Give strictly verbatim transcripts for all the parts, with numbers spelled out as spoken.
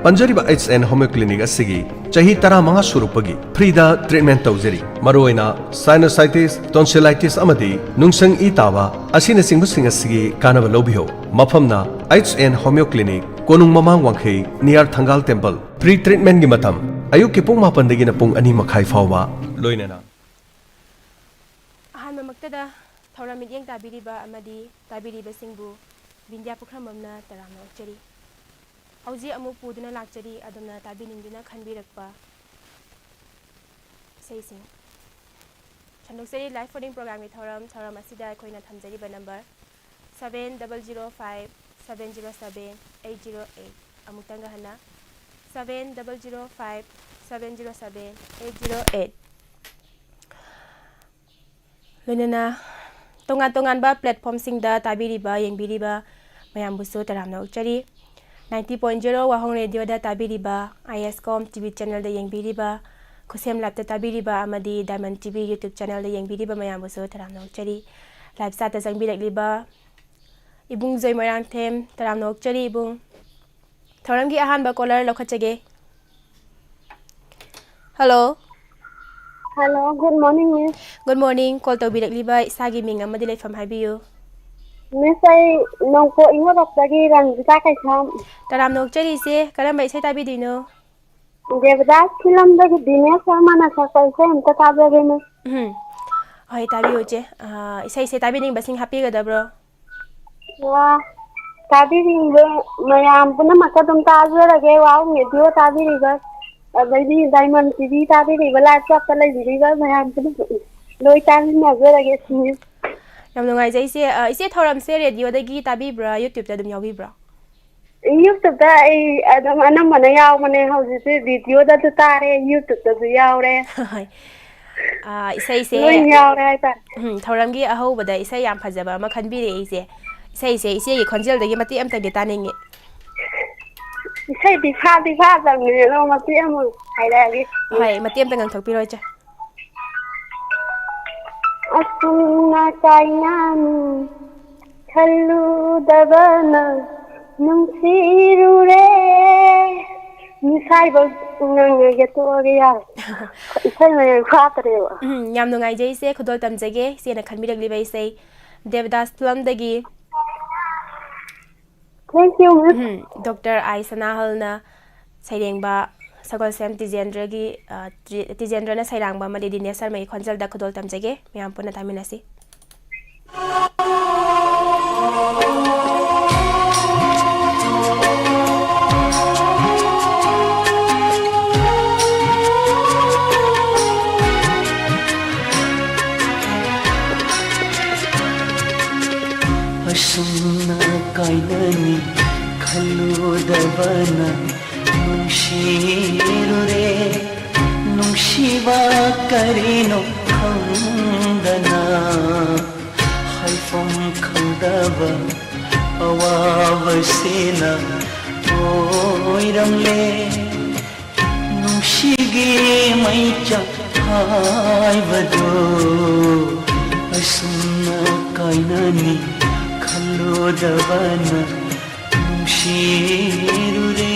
ꯄꯟꯖꯔꯤꯕ H and ꯍꯣꯃꯤꯑꯣ clinic ꯑꯁꯤꯒꯤ ꯆꯍꯤ ꯇꯔꯥꯃꯉꯥ ꯁꯨꯔꯛꯄꯒꯤ ꯐ꯭ꯔꯤꯗ ꯇ꯭ꯔꯤꯠꯃꯦꯟ ꯇꯧꯖꯔꯤ꯫ ꯃꯔꯨꯑꯣꯏꯅ ꯁꯥꯏꯅꯣꯁꯥꯏꯇꯤꯁ, ꯇꯣꯟꯁꯤꯂꯥꯏꯇꯤꯁ ꯑꯃꯗꯤ ꯅꯨꯡꯁꯪ ꯏ ꯇꯥꯕ ꯑꯁꯤꯅꯆꯤꯡꯕꯁꯤꯡ ꯑꯁꯤꯒꯤ ꯀꯥꯟꯅꯕ ꯂꯧꯕꯤꯌꯨ꯫ ꯃꯐꯝꯅ ꯑꯩꯆ ꯑꯦꯟ ꯍꯣꯃꯤꯑꯣ ꯀ꯭ꯂꯤꯅꯤꯛ, ꯀꯣꯅꯨꯡ ꯃꯃꯥꯡ ꯋꯥꯡꯈꯩ, ꯅꯤꯌꯥꯔ ꯊꯪꯒꯥꯜ ꯇꯦꯝꯄꯜ꯫ ꯄ꯭ꯔꯤ ꯇ꯭ꯔꯤꯠꯃꯦꯟꯒꯤ ꯃꯇꯝ ꯑꯌꯨꯛꯀꯤ ꯄꯨꯡ ꯃꯥꯄꯟꯗꯒꯤꯅ ꯄꯨꯡ ꯑꯅꯤ ꯃꯈꯥꯏ ꯐꯥꯎꯕ꯫ ꯂꯣꯏꯅꯅ ꯑꯍꯥꯟꯕꯃꯛꯇꯗ ꯊꯧꯔꯝ ꯃꯤꯠꯌꯦꯡ ꯇꯥꯕꯤꯔꯤꯕ ꯑꯃꯗꯤ ꯇꯥꯕꯤꯔꯤꯕꯁꯤꯡꯕꯨ ꯕꯤꯟꯗ꯭ꯌꯥ ꯄꯨꯈ꯭ꯔꯝꯕꯝꯅ ꯇꯔꯥꯝꯅ ꯑꯣꯛꯆꯔꯤ꯫ ꯍꯧꯖꯤꯛ ꯑꯃꯨꯛ ꯄꯨꯗꯨꯅ ꯂꯥꯛꯆꯔꯤ, ꯑꯗꯣꯝꯅ ꯇꯥꯕꯤꯅꯤꯡꯗꯨꯅ ꯈꯟꯕꯤꯔꯛꯄ ꯏꯁꯩꯁꯤꯡ꯫ ꯁꯟꯗꯣꯛꯆꯔꯤ live phone-in program-ꯒꯤ ꯊꯧꯔꯝ꯫ ꯊꯧꯔꯝ ꯑꯁꯤꯗ ꯑꯩꯈꯣꯏꯅ ꯊꯝꯖꯔꯤꯕ number seven double zero five seven zero seven eight zero eight꯫ ꯑꯃꯨꯛꯇꯪꯒ ꯍꯟꯅ, seven double zero five seven zero seven eight zero eight꯫ ꯂꯣꯏꯅꯅ ꯇꯣꯉꯥꯟ ꯇꯣꯉꯥꯟꯕ platform-ꯁꯤꯡꯗ ꯇꯥꯕꯤꯔꯤꯕ, ꯌꯦꯡꯕꯤꯔꯤꯕ ꯃꯌꯥꯝꯕꯨꯁꯨ ꯇꯔꯥꯝꯅ ꯑꯣꯛꯆꯔꯤ꯫ Ninety point zero ꯋꯥꯍꯣꯡ ꯔꯦꯗꯤꯑꯣꯗ ꯇꯥꯕꯤꯔꯤꯕ, ꯑꯥꯏ ꯑꯦꯁ ꯀꯣꯝ ꯇꯤ ꯚꯤ channel-ꯗ ꯌꯦꯡꯕꯤꯔꯤꯕ, ꯈꯨꯁꯦꯝ live-ꯇ ꯇꯥꯕꯤꯔꯤꯕ ꯑꯃꯗꯤ Diamond T V YouTube channel-ꯗ ꯌꯦꯡꯕꯤꯔꯤꯕ ꯃꯌꯥꯝꯕꯨꯁꯨ ꯇꯔꯥꯝꯅ ꯑꯣꯛꯆꯔꯤ꯫ Live chat-ꯇ ꯆꯪꯕꯤꯔꯛꯂꯤꯕ ꯏꯕꯨꯡ ꯖꯣꯏ ꯃꯣꯏꯔꯥꯡꯊꯦꯝ, ꯇꯔꯥꯝꯅ ꯑꯣꯛꯆꯔꯤ ꯏꯕꯨꯡ꯫ ꯊꯧꯔꯝꯒꯤ ꯑꯍꯥꯟꯕ caller ꯂꯧꯈꯠꯆꯒꯦ꯫ Hello꯫ Hello, good morning, Miss꯫ Good morning꯫ Call ꯇꯧꯕꯤꯔꯛꯂꯤꯕ ꯏꯁꯥꯒꯤ ꯃꯤꯡ ꯑꯃꯗꯤ ꯂꯩꯐꯝ ꯍꯥꯏꯕꯤꯌꯨ꯫ Miss, ꯑꯩ ꯅꯣꯡꯄꯣꯛ ꯏꯉꯣꯔꯣꯛꯇꯒꯤ ꯔꯟꯖꯤꯇꯥ ꯀꯩꯁꯥꯝ꯫ ꯇꯔꯥꯝꯅ ꯑꯣꯛꯆꯔꯤ ꯏꯆꯦ꯫ ꯀꯔꯝꯕ ꯏꯁꯩ ꯇꯥꯕꯤꯗꯣꯏꯅꯣ? ꯗꯦꯕꯗꯥꯁ film-ꯗꯒꯤ ꯗꯤꯅꯦꯁ ꯁꯔꯃꯅ ꯁꯛꯄ ꯏꯁꯩ ꯑꯝꯇ ꯇꯥꯖꯒꯦ, Miss꯫ ꯎꯝ꯫ ꯍꯣꯏ, ꯇꯥꯕꯤꯌꯨ ꯏꯆꯦ꯫ ꯑꯥ, ꯏꯁꯩꯁꯦ ꯇꯥꯕꯤꯅꯤꯡꯕꯁꯤꯡ ꯍꯥꯞꯄꯤꯒꯗꯕ꯭ꯔꯣ? ꯋꯥ, ꯇꯥꯕꯤꯔꯤꯕ ꯃꯌꯥꯝ ꯄꯨꯝꯅꯃꯛꯇ ꯑꯗꯨꯝ ꯇꯥꯖꯔꯒꯦ, ꯋꯥꯎ ꯔꯦꯗꯤꯑꯣ ꯇꯥꯕꯤꯔꯤꯕ, ꯑꯗꯩꯗꯤ Diamond T V ꯇꯥꯕꯤꯔꯤꯕ, live chat-ꯇ ꯂꯩꯕꯤꯔꯤꯕ ꯃꯌꯥꯝ ꯄꯨꯝꯅꯃꯛ ꯂꯣꯏ ꯇꯥꯃꯤꯟꯅꯖꯔꯒꯦ ꯁꯤꯅꯤ꯫ ꯌꯥꯝ ꯅꯨꯡꯉꯥꯏꯖꯩ ꯏꯆꯦ꯫ ꯑ, ꯏꯆꯦ, ꯊꯧꯔꯝꯁꯦ ꯔꯦꯗꯤꯑꯣꯗꯒꯤ ꯇꯥꯕꯤꯕ꯭ꯔꯥ, YouTube-ꯇ ꯑꯗꯨꯝ ꯌꯥꯎꯕꯤꯕ꯭ꯔꯥ? YouTube-ꯇ ꯑꯩ ꯑꯗꯨꯝ ꯑꯅꯝꯕꯅ ꯌꯥꯎꯕꯅꯦ, ꯍꯧꯖꯤꯛꯇꯤ ꯔꯦꯗꯤꯑꯣꯗꯁꯨ ꯇꯥꯔꯦ, YouTube-ꯇꯁꯨ ꯌꯥꯎꯔꯦ꯫ ꯍꯣꯏ꯫ ꯑꯥ, ꯏꯁꯩꯁꯦ, ꯂꯣꯏ ꯌꯥꯎꯔꯦ ꯍꯥꯏꯇꯥꯔꯦ꯫ ꯎꯝ, ꯊꯧꯔꯝꯒꯤ ꯑꯍꯧꯕꯗ ꯏꯁꯩ ꯌꯥꯝ ꯐꯖꯕ ꯑꯃ ꯈꯟꯕꯤꯔꯛꯑꯦ ꯏꯆꯦ꯫ ꯏꯁꯩꯁꯦ ꯏꯆꯦꯒꯤ ꯈꯣꯟꯖꯦꯜꯗꯒꯤ ꯃꯇꯦꯛ ꯑꯃꯇꯪꯗꯤ ꯇꯥꯅꯤꯡꯉꯤ꯫ ꯏꯁꯩꯗꯤ ꯐꯥꯗꯤ ꯐꯥꯗꯕꯅꯦ, ꯑꯗꯣ ꯃꯇꯦꯛ ꯑꯃ ꯍꯥꯏꯔꯛꯑꯒꯦ꯫ ꯍꯣꯏ, ꯃꯇꯦꯛ ꯑꯃꯇ ꯉꯪꯊꯣꯛꯄꯤꯔꯣ ꯏꯆꯦ꯫ ꯑꯁꯨꯝꯅ ꯀꯥꯏꯅꯅꯤ ꯈꯜꯂꯨꯗꯕꯅ ꯅꯨꯡꯁꯤꯔꯨꯔꯦ꯫ ꯏꯀꯥꯏꯕ ꯉꯥꯡꯉꯒꯦ, ꯇꯣꯛꯑꯒꯦ, ꯌꯥꯔꯦ꯫ ꯏꯁꯩ ꯃꯌꯦꯛ ꯐꯥꯠꯇ꯭ꯔꯦꯕ꯫ ꯎꯝ, ꯌꯥꯝ ꯅꯨꯡꯉꯥꯏꯖꯩ ꯏꯆꯦ, ꯈꯨꯗꯣꯜ ꯇꯝꯖꯒꯦ ꯏꯆꯦꯅ ꯈꯟꯕꯤꯔꯛꯂꯤꯕ ꯏꯁꯩ ꯗꯦꯕꯗꯥꯁ ꯐꯤꯂꯝꯗꯒꯤ꯫ Thank you, miss꯫ Um, doctor ꯑꯥꯏ ꯁꯅꯥꯍꯜꯅ ꯁꯩꯔꯦꯡꯕ, ꯁꯒꯣꯜꯁꯦꯝ ꯇꯤꯖꯦꯟꯗ꯭ꯔꯒꯤ, ꯑ, ꯇꯤ-, ꯇꯤꯖꯦꯟꯗ꯭ꯔꯅ ꯁꯩꯔꯥꯡꯕ ꯑꯃꯗꯤ ꯗꯤꯅꯦꯁ ꯁꯔꯃꯒꯤ ꯈꯣꯟꯖꯦꯜꯗ ꯈꯨꯗꯣꯜ ꯇꯝꯖꯒꯦ꯫ ꯃꯌꯥꯝ ꯄꯨꯟꯅ ꯇꯥꯃꯤꯟꯅꯁꯤ꯫ ꯑꯁꯨꯝꯅ ꯀꯥꯏꯅꯅꯤ ꯈꯜꯂꯨꯗꯕꯅ ꯅꯨꯡꯁꯤꯔꯨꯔꯦ꯫ ꯅꯨꯡꯁꯤꯕ ꯀꯔꯤꯅꯣ ꯈꯪꯗꯅ, ꯍꯥꯏꯐꯝ ꯈꯪꯗꯕ ꯑꯋꯥꯕꯁꯤꯅ ꯑꯣꯏꯔꯝꯂꯦ꯫ ꯅꯨꯡꯁꯤꯒꯤ ꯃꯩꯆꯥꯛ ꯍꯥꯏꯕꯗꯨ ꯑꯁꯨꯝꯅ ꯀꯥꯏꯅꯅꯤ ꯈꯜꯂꯨꯗꯕꯅ ꯅꯨꯡꯁꯤꯔꯨꯔꯦ꯫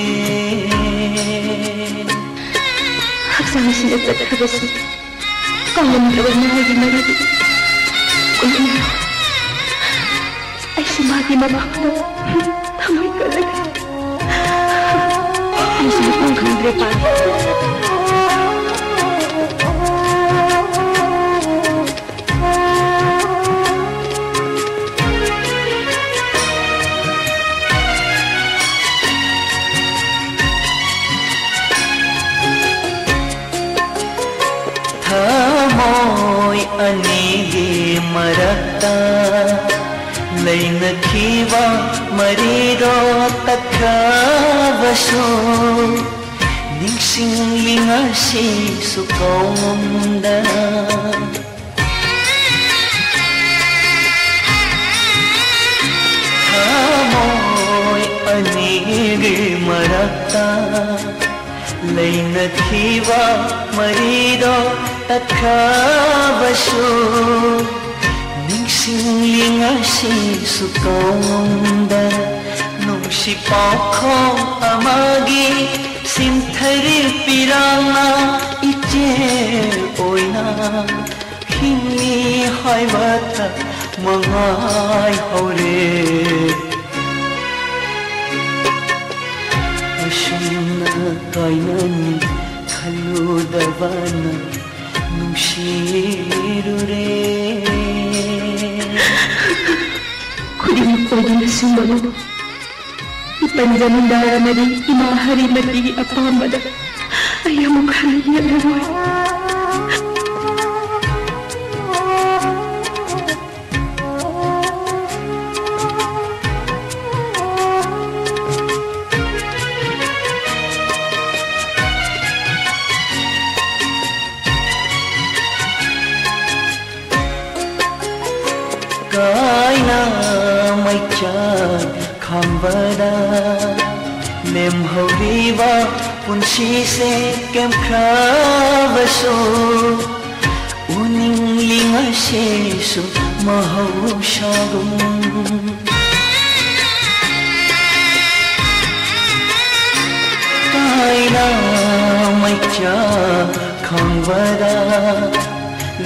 ꯍꯛꯆꯥꯡꯁꯤꯅ ꯆꯠꯈ꯭ꯔꯕꯁꯨ ꯀꯥꯎꯉꯝꯗ꯭ꯔꯕ ꯅꯍꯥꯒꯤ ꯃꯔꯤꯗꯨ ꯀꯨꯏꯅ ꯑꯩꯁꯨ ꯃꯥꯒꯤ ꯃꯃꯥꯡꯗ ꯊꯃꯣꯏ ꯀꯜꯂꯒꯦ꯫ ꯑꯩꯁꯨ ꯃꯐꯝ ꯈꯪꯗ꯭ꯔꯦ ꯄꯥꯟ꯫ ꯊꯃꯣꯏ ꯑꯅꯤꯒꯤ ꯃꯔꯛꯇ ꯂꯩꯅꯈꯤꯕ ꯃꯔꯤꯗꯣ ꯇꯠꯈ꯭ꯔꯕꯁꯨ, ꯅꯤꯡꯁꯤꯡꯂꯤ ꯉꯁꯤꯁꯨ ꯀꯥꯎꯉꯝꯗꯅ꯫ ꯊꯃꯣꯏ ꯑꯅꯤꯒꯤ ꯃꯔꯛꯇ ꯂꯩꯅꯈꯤꯕ ꯃꯔꯤꯗꯣ ꯇꯠꯈ꯭ꯔꯕꯁꯨ, ꯅꯤꯡꯁꯤꯡꯂꯤ ꯉꯁꯤꯁꯨ ꯀꯥꯎꯉꯝꯗꯅ꯫ ꯅꯨꯡꯁꯤ ꯄꯥꯎꯈꯣꯡ ꯑꯃꯒꯤ ꯁꯤꯟ ꯍꯥꯏꯕꯇ ꯃꯉꯥꯏ ꯍꯧꯔꯦ꯫ ꯑꯁꯨꯝꯅ ꯀꯥꯏꯅꯅꯤ ꯈꯜꯂꯨꯗꯕꯅ ꯅꯨꯡꯁꯤꯔꯨꯔꯦ꯫ ꯈꯨꯗꯤꯡꯃꯛ ꯑꯣꯏꯗꯨꯅ ꯁꯨꯝꯕꯅꯨ꯫ ꯏꯄꯟꯖ ꯃꯟꯗꯥꯔ ꯑꯃꯗꯤ ꯏꯃꯥ ꯍꯔꯤꯃꯇꯤꯒꯤ ꯑꯄꯥꯝꯕꯗ ꯑꯩ ꯑꯃꯨꯛ ꯍꯟꯅ ꯌꯦꯠꯂꯔꯣꯏ꯫ ꯀꯥꯏꯅ ꯃꯩꯆꯥꯛ ꯈꯥꯝꯕꯗ ꯂꯦꯝꯍꯧꯔꯤꯕ ꯄꯨꯟꯁꯤꯁꯦ ꯀꯦꯝꯈ꯭ꯔꯕꯁꯨ, ꯎꯅꯤꯡꯂꯤ ꯉꯁꯤꯁꯨ ꯃꯍꯧꯁꯥꯒꯨꯝ꯫ ꯀꯥꯏꯅ ꯃꯩꯆꯥꯛ ꯈꯥꯝꯕꯗ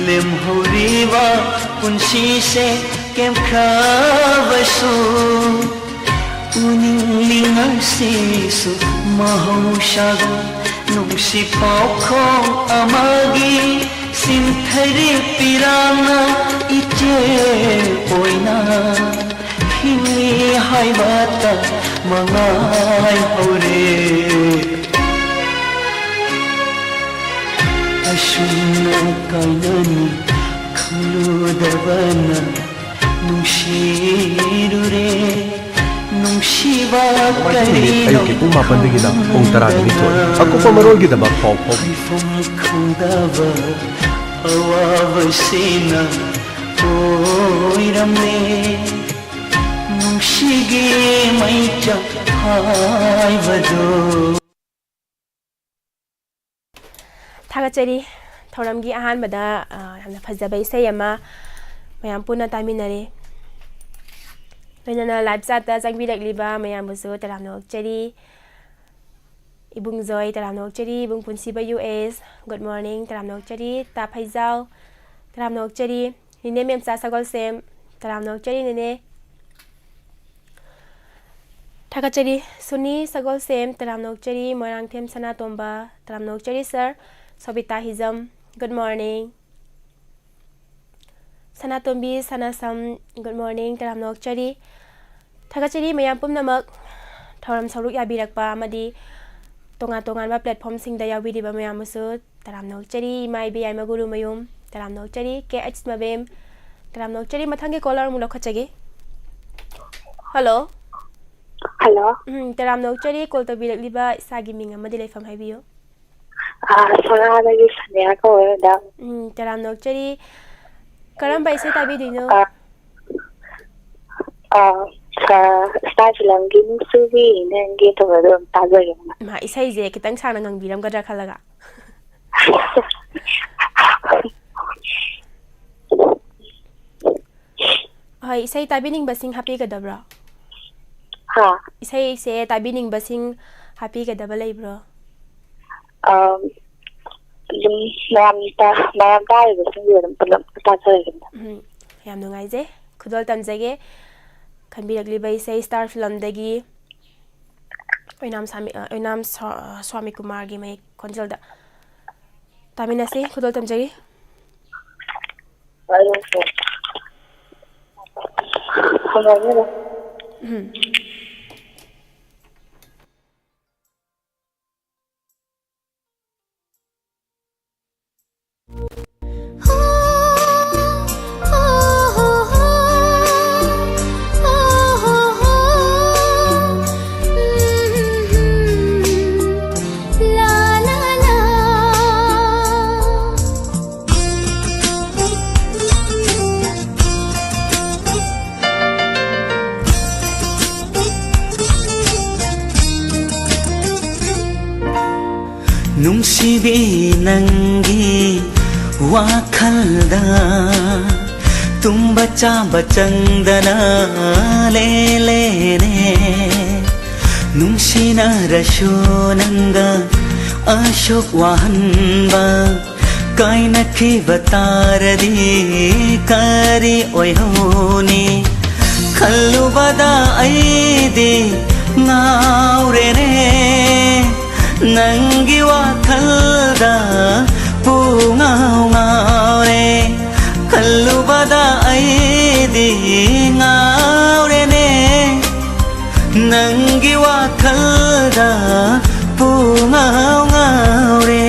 ꯂꯦꯝꯍꯧꯔꯤꯕ ꯄꯨꯟꯁꯤꯁꯦ ꯀꯦꯝꯈ꯭ꯔꯕꯁꯨ, ꯎꯅꯤꯡꯂꯤ ꯉꯁꯤꯁꯨ ꯃꯍꯧꯁꯥꯒꯨꯝ꯫ ꯅꯨꯡꯁꯤ ꯄꯥꯎꯈꯣꯡ ꯑꯃꯒꯤ ꯁꯤꯟꯊꯔꯤ ꯄꯤꯔꯥꯡꯅ ꯏꯆꯦꯜ ꯑꯣꯏꯅ ꯍꯤꯡꯂꯤ ꯍꯥꯏꯕꯇ ꯃꯉꯥꯏ ꯍꯧꯔꯦ꯫ ꯑꯁꯨꯝꯅ ꯀꯥꯏꯅꯅꯤ ꯈꯜꯂꯨꯗꯕꯅ ꯅꯨꯡꯁꯤꯔꯨꯔꯦ꯫ ꯅꯨꯡꯁꯤꯕ ꯅꯣꯡꯃꯥꯏꯖꯤꯡ ꯅꯨꯃꯤꯠ ꯀꯔꯤꯅꯣ ꯑꯌꯨꯛꯀꯤ ꯄꯨꯡ ꯃꯥꯄꯟꯗꯒꯤꯅ ꯄꯨꯡ ꯇꯔꯥꯗ ꯅꯤꯊꯣꯏ꯫ ꯈꯪꯗꯅ ꯑꯀꯨꯞꯄ ꯃꯔꯣꯜꯒꯤꯗꯃꯛ ꯄꯥꯎ ꯐꯥꯎꯕꯤꯌꯨ꯫ ꯍꯥꯏꯐꯝ ꯈꯪꯗꯕ ꯑꯋꯥꯕꯁꯤꯅ ꯑꯣꯏꯔꯝꯂꯦ꯫ ꯅꯨꯡꯁꯤꯒꯤ ꯃꯩꯆꯥꯛ ꯍꯥꯏꯕꯗꯨ꯫ ꯊꯥꯒꯠꯆꯔꯤ꯫ ꯊꯧꯔꯝꯒꯤ ꯑꯍꯥꯟꯕꯗ, ꯑ, ꯌꯥꯝꯅ ꯐꯖꯕ ꯏꯁꯩ ꯑꯃ ꯃꯌꯥꯝ ꯄꯨꯟꯅ ꯇꯥꯃꯤꯟꯅꯔꯦ꯫ ꯂꯣꯏꯅꯅ live chat ꯇ ꯆꯪꯕꯤꯔꯛꯂꯤꯕ ꯃꯌꯥꯝꯕꯨꯁꯨ ꯇꯔꯥꯝꯅ ꯑꯣꯛꯆꯔꯤ꯫ ꯏꯕꯨꯡ ꯖꯣꯏ, ꯇꯔꯥꯝꯅ ꯑꯣꯛꯆꯔꯤ꯫ ꯏꯕꯨꯡ ꯄꯨꯟꯁꯤꯕ ꯌꯨ ꯑꯦꯁ, good morning, ꯇꯔꯥꯝꯅ ꯑꯣꯛꯆꯔꯤ꯫ ꯇꯥ ꯐꯩꯖꯥꯎ, ꯇꯔꯥꯝꯅ ꯑꯣꯛꯆꯔꯤ꯫ ꯅꯤꯅꯦ ꯃꯦꯝꯆꯥ ꯁꯒꯣꯜꯁꯦꯝ, ꯇꯔꯥꯝꯅ ꯑꯣꯛꯆꯔꯤ ꯅꯤꯅꯦ꯫ ꯊꯥꯒꯠꯆꯔꯤ꯫ ꯁꯨꯅꯤ ꯁꯒꯣꯜꯁꯦꯝ, ꯇꯔꯥꯝꯅ ꯑꯣꯛꯆꯔꯤ꯫ ꯃꯣꯏꯔꯥꯡꯊꯦꯝ ꯁꯅꯥꯇꯣꯝꯕ, ꯇꯔꯥꯝꯅ ꯑꯣꯛꯆꯔꯤ ꯁꯥꯔ꯫ ꯁꯣꯕꯤꯇꯥ ꯍꯤꯖꯝ, good morning꯫ ꯁꯅꯥꯇꯣꯝꯕꯤ ꯁꯅꯥꯁꯝ, good morning, ꯇꯔꯥꯝꯅ ꯑꯣꯛꯆꯔꯤ꯫ ꯊꯥꯒꯠꯆꯔꯤ ꯃꯌꯥꯝ ꯄꯨꯝꯅꯃꯛ ꯊꯧꯔꯝ ꯁꯔꯨꯛ ꯌꯥꯕꯤꯔꯛꯄ ꯑꯃꯗꯤ ꯇꯣꯉꯥꯟ ꯇꯣꯉꯥꯟꯕ platformꯁꯤꯡꯗ ꯌꯥꯎꯕꯤꯔꯤꯕ ꯃꯌꯥꯝꯕꯨꯁꯨ ꯇꯔꯥꯝꯅ ꯑꯣꯛꯆꯔꯤ꯫ ꯏꯃꯥ ꯏꯕꯦ ꯌꯥꯏꯃ ꯒꯨꯔꯨ ꯃꯌꯨꯝ, ꯇꯔꯥꯝꯅ ꯑꯣꯛꯆꯔꯤ꯫ ꯀꯦ ꯑꯩꯆ ꯃꯕꯦꯝ, ꯇꯔꯥꯝꯅ ꯑꯣꯛꯆꯔꯤ꯫ ꯃꯊꯪꯒꯤ caller ꯑꯃꯨꯛ ꯂꯧꯈꯠꯆꯒꯦ꯫ Hello꯫ Hello꯫ ꯎꯝ, ꯇꯔꯥꯝꯅ ꯑꯣꯛꯆꯔꯤ꯫ Call ꯇꯧꯕꯤꯔꯛꯂꯤꯕ ꯏꯁꯥꯒꯤ ꯃꯤꯡ ꯑꯃꯗꯤ ꯂꯩꯐꯝ ꯍꯥꯏꯕꯤꯌꯨ꯫ ꯑꯥ, ꯁꯣꯔꯥꯗꯒꯤ ꯁꯣꯅꯤꯌꯥ ꯀꯧꯋꯦ, madam꯫ ꯎꯝ, ꯇꯔꯥꯝꯅ ꯑꯣꯛꯆꯔꯤ꯫ ꯀꯔꯝꯕ ꯏꯁꯩ ꯇꯥꯕꯤꯗꯣꯏꯅꯣ? ꯑꯥ, ꯑꯥ, ꯁꯥ-, Star ꯐꯤꯂꯝꯒꯤ ꯅꯨꯡꯁꯤꯕꯤ ꯅꯪꯒꯤ ꯇꯧꯕꯗꯣ ꯑꯗꯨꯝ ꯇꯥꯖꯒꯦ, madam꯫ ꯃꯥ, ꯏꯁꯩꯁꯦ ꯈꯤꯇꯪ ꯁꯥꯡꯅ ꯉꯪꯕꯤꯔꯝꯒꯗ꯭ꯔꯥ ꯈꯜꯂꯒ꯫ ꯍꯣꯏ, ꯏꯁꯩ ꯇꯥꯕꯤꯅꯤꯡꯕꯁꯤꯡ ꯍꯥꯞꯄꯤꯒꯗꯕ꯭ꯔꯣ? ꯍꯥ? ꯏꯁꯩꯁꯦ ꯇꯥꯕꯤꯅꯤꯡꯕꯁꯤꯡ ꯍꯥꯞꯄꯤꯒꯗꯕ ꯂꯩꯕ꯭ꯔꯣ? ꯑꯝ, ꯑꯗꯨꯝ ꯃꯌꯥꯝ ꯇꯥ-, ꯃꯌꯥꯝ ꯇꯥꯔꯤꯕꯁꯤꯡꯁꯦ ꯑꯗꯨꯝ ꯄꯨꯂꯞ ꯇꯥꯖꯔꯒꯦ꯫ ꯎꯝ, ꯌꯥꯝ ꯅꯨꯡꯉꯥꯏꯖꯩ꯫ ꯈꯨꯗꯣꯜ ꯇꯝꯖꯒꯦ꯫ ꯈꯟꯕꯤꯔꯛꯂꯤꯕ ꯏꯁꯩ Star ꯐꯤꯂꯝꯗꯒꯤ ꯑꯣꯏꯅꯥꯝ ꯁꯥꯃꯤ-, ꯑ, ꯑꯣꯏꯅꯥꯝ ꯁ꯭ꯋꯥ-, ꯁ꯭ꯋꯥꯃꯤ ꯀꯨꯃꯥꯔꯒꯤ ꯃꯌꯦꯛ ꯈꯣꯟꯖꯦꯜꯗ ꯇꯥꯃꯤꯟꯅꯁꯤ꯫ ꯈꯨꯗꯣꯜ ꯇꯝꯖꯔꯤ꯫ ꯎꯝ꯫ ꯅꯨꯡꯁꯤꯕꯤ ꯅꯪꯒꯤ ꯋꯥꯈꯜꯗ ꯇꯨꯝꯕ ꯆꯥꯕ ꯆꯪꯗꯅ ꯂꯦꯂꯦꯅꯦ꯫ ꯅꯨꯡꯁꯤꯅꯔꯁꯨ ꯅꯪꯒ ꯑꯁꯨꯛ ꯋꯥꯍꯟꯕ ꯀꯥꯏꯅꯈꯤꯕ ꯇꯥꯔꯗꯤ ꯀꯔꯤ ꯑꯣꯏꯍꯧꯅꯤ? ꯈꯜꯂꯨꯕꯗ ꯑꯩꯗꯤ ꯉꯥꯎꯔꯦꯅꯦ, ꯅꯪꯒꯤ ꯋꯥꯈꯜꯗ ꯄꯨꯡꯉꯥꯎ ꯉꯥꯎꯔꯦ꯫ ꯈꯜꯂꯨꯕꯗ ꯑꯩꯗꯤ ꯉꯥꯎꯔꯦꯅꯦ, ꯅꯪꯒꯤ ꯋꯥꯈꯜꯗ ꯄꯨꯡꯉꯥꯎ ꯉꯥꯎꯔꯦ꯫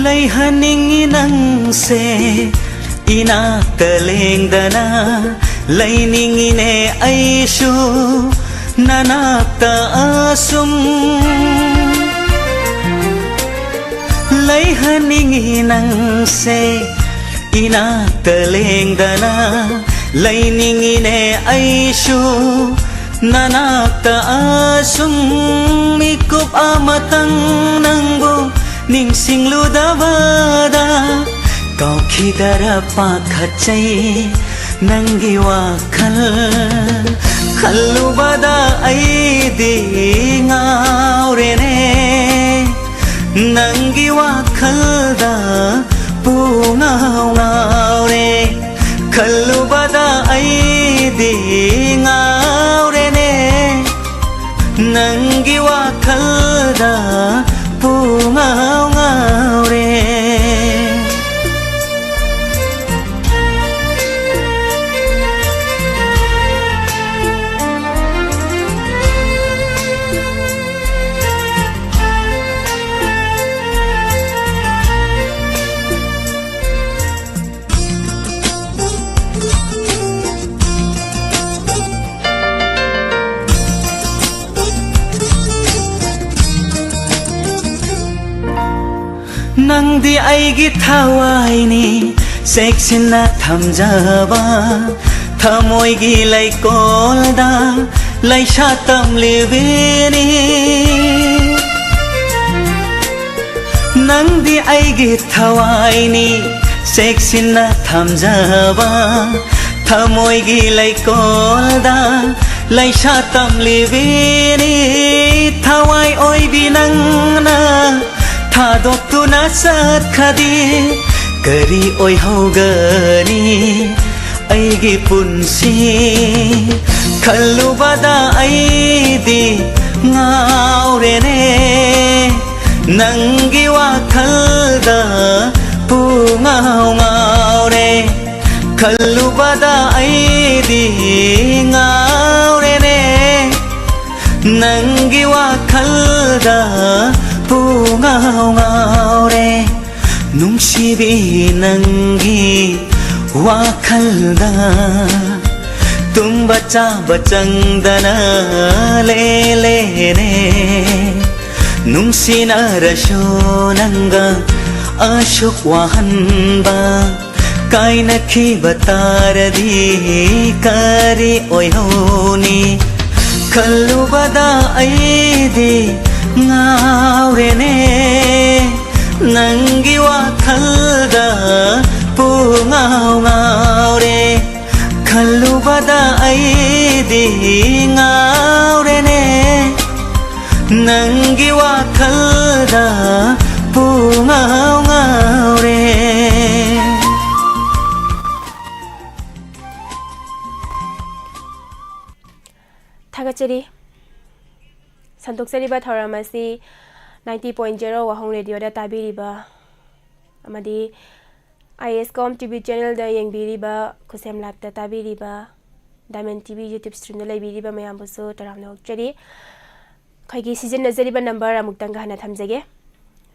ꯂꯩꯍꯟꯅꯤꯡꯉꯤ ꯅꯪꯁꯦ ꯏꯅꯥꯛꯇ ꯂꯦꯡꯗꯅ, ꯂꯩꯅꯤꯡꯉꯤꯅꯦ ꯑꯩꯁꯨ ꯅꯅꯥꯛꯇ ꯑꯁꯨꯝ꯫ ꯂꯩꯍꯟꯅꯤꯡꯉꯤ ꯅꯪꯁꯦ ꯏꯅꯥꯛꯇ ꯂꯦꯡꯗꯅ, ꯂꯩꯅꯤꯡꯉꯤꯅꯦ ꯑꯩꯁꯨ ꯅꯅꯥꯛꯇ ꯑꯁꯨꯝ꯫ ꯃꯤꯀꯨꯞ ꯑꯃꯇꯪ ꯅꯪꯕꯨ ꯅꯤꯡꯁꯤꯡꯂꯨꯗꯕꯗ ꯀꯥꯎꯈꯤꯗꯔ ꯄꯥꯈꯠꯆꯩ ꯅꯪꯒꯤ ꯋꯥꯈꯜ꯫ ꯈꯜꯂꯨꯕꯗ ꯑꯩꯗꯤ ꯉꯥꯎꯔꯦꯅꯦ, ꯅꯪꯒꯤ ꯋꯥꯈꯜꯗ ꯄꯨꯡꯉꯥꯎ ꯉꯥꯎꯔꯦ꯫ ꯈꯜꯂꯨꯕꯗ ꯑꯩꯗꯤ ꯉꯥꯎꯔꯦꯅꯦ, ꯅꯪꯒꯤ ꯋꯥꯈꯜꯗ ꯄꯨꯡꯉꯥꯎ ꯉꯥꯎꯔꯦ꯫ ꯅꯪꯗꯤ ꯑꯩꯒꯤ ꯊꯋꯥꯏꯅꯤ, ꯆꯦꯛꯁꯤꯟꯅ ꯊꯝꯖꯕ, ꯊꯃꯣꯏꯒꯤ ꯂꯩꯀꯣꯜꯗ ꯂꯩꯁꯥ ꯇꯝꯂꯤꯕꯤꯅꯤ꯫ ꯅꯪꯗꯤ ꯑꯩꯒꯤ ꯊꯋꯥꯏꯅꯤ, ꯆꯦꯛꯁꯤꯟꯅ ꯊꯝꯖꯕ, ꯊꯃꯣꯏꯒꯤ ꯂꯩꯀꯣꯜꯗ ꯂꯩꯁꯥ ꯇꯝꯂꯤꯕꯤꯅꯤ꯫ ꯊꯋꯥꯏ ꯑꯣꯏꯕꯤ ꯅꯪꯅ ꯊꯥꯗꯣꯛꯇꯨꯅ ꯆꯠꯈ꯭ꯔꯗꯤ ꯀꯔꯤ ꯑꯣꯏꯍꯧꯒꯅꯤ ꯑꯩꯒꯤ ꯄꯨꯟꯁꯤ? ꯈꯜꯂꯨꯕꯗ ꯑꯩꯗꯤ ꯉꯥꯎꯔꯦꯅꯦ, ꯅꯪꯒꯤ ꯋꯥꯈꯜꯗ ꯄꯨꯡꯉꯥꯎ ꯉꯥꯎꯔꯦ꯫ ꯈꯜꯂꯨꯕꯗ ꯑꯩꯗꯤ ꯉꯥꯎꯔꯦꯅꯦ, ꯅꯪꯒꯤ ꯋꯥꯈꯜꯗ ꯄꯨꯡꯉꯥꯎ ꯉꯥꯎꯔꯦ꯫ ꯅꯨꯡꯁꯤꯕꯤ ꯅꯪꯒꯤ ꯋꯥꯈꯜꯗ ꯇꯨꯝꯕ ꯆꯥꯕ ꯆꯪꯗꯅ ꯂꯦꯂꯦꯅꯦ꯫ ꯅꯨꯡꯁꯤꯅꯔꯁꯨ ꯅꯪꯒ ꯑꯁꯨꯛ ꯋꯥꯍꯟꯕ ꯀꯥꯏꯅꯈꯤꯕ ꯇꯥꯔꯗꯤ ꯀꯔꯤ ꯑꯣꯏꯍꯧꯅꯤ? ꯈꯜꯂꯨꯕꯗ ꯑꯩꯗꯤ ꯉꯥꯎꯔꯦꯅꯦ, ꯅꯪꯒꯤ ꯋꯥꯈꯜꯗ ꯄꯨꯡꯉꯥꯎ ꯉꯥꯎꯔꯦ꯫ ꯈꯜꯂꯨꯕꯗ ꯑꯩꯗꯤ ꯉꯥꯎꯔꯦꯅꯦ, ꯅꯪꯒꯤ ꯋꯥꯈꯜꯗ ꯄꯨꯡꯉꯥꯎ ꯉꯥꯎꯔꯦ꯫ ꯊꯥꯒꯠꯆꯔꯤ꯫ ꯁꯟꯗꯣꯛꯆꯔꯤꯕ ꯊꯧꯔꯝ ꯑꯁꯤ ninety point zero ꯋꯥꯍꯣꯡ ꯔꯦꯗꯤꯑꯣꯗ ꯇꯥꯕꯤꯔꯤꯕ ꯑꯃꯗꯤ IAS Com TV channelꯗ ꯌꯦꯡꯕꯤꯔꯤꯕ, ꯈꯨꯠꯁꯦꯝ Liveꯇ ꯇꯥꯕꯤꯔꯤꯕ, Diamond TV YouTube streamꯗ ꯂꯩꯕꯤꯔꯤꯕ ꯃꯌꯥꯝꯕꯨꯁꯨ ꯇꯔꯥꯝꯅ ꯑꯣꯛꯆꯔꯤ꯫ ꯑꯩꯈꯣꯏꯒꯤ ꯁꯤꯖꯤꯟꯅꯖꯔꯤꯕ number ꯑꯃꯨꯛꯇꯪꯒ ꯍꯟꯅ ꯊꯝꯖꯒꯦ,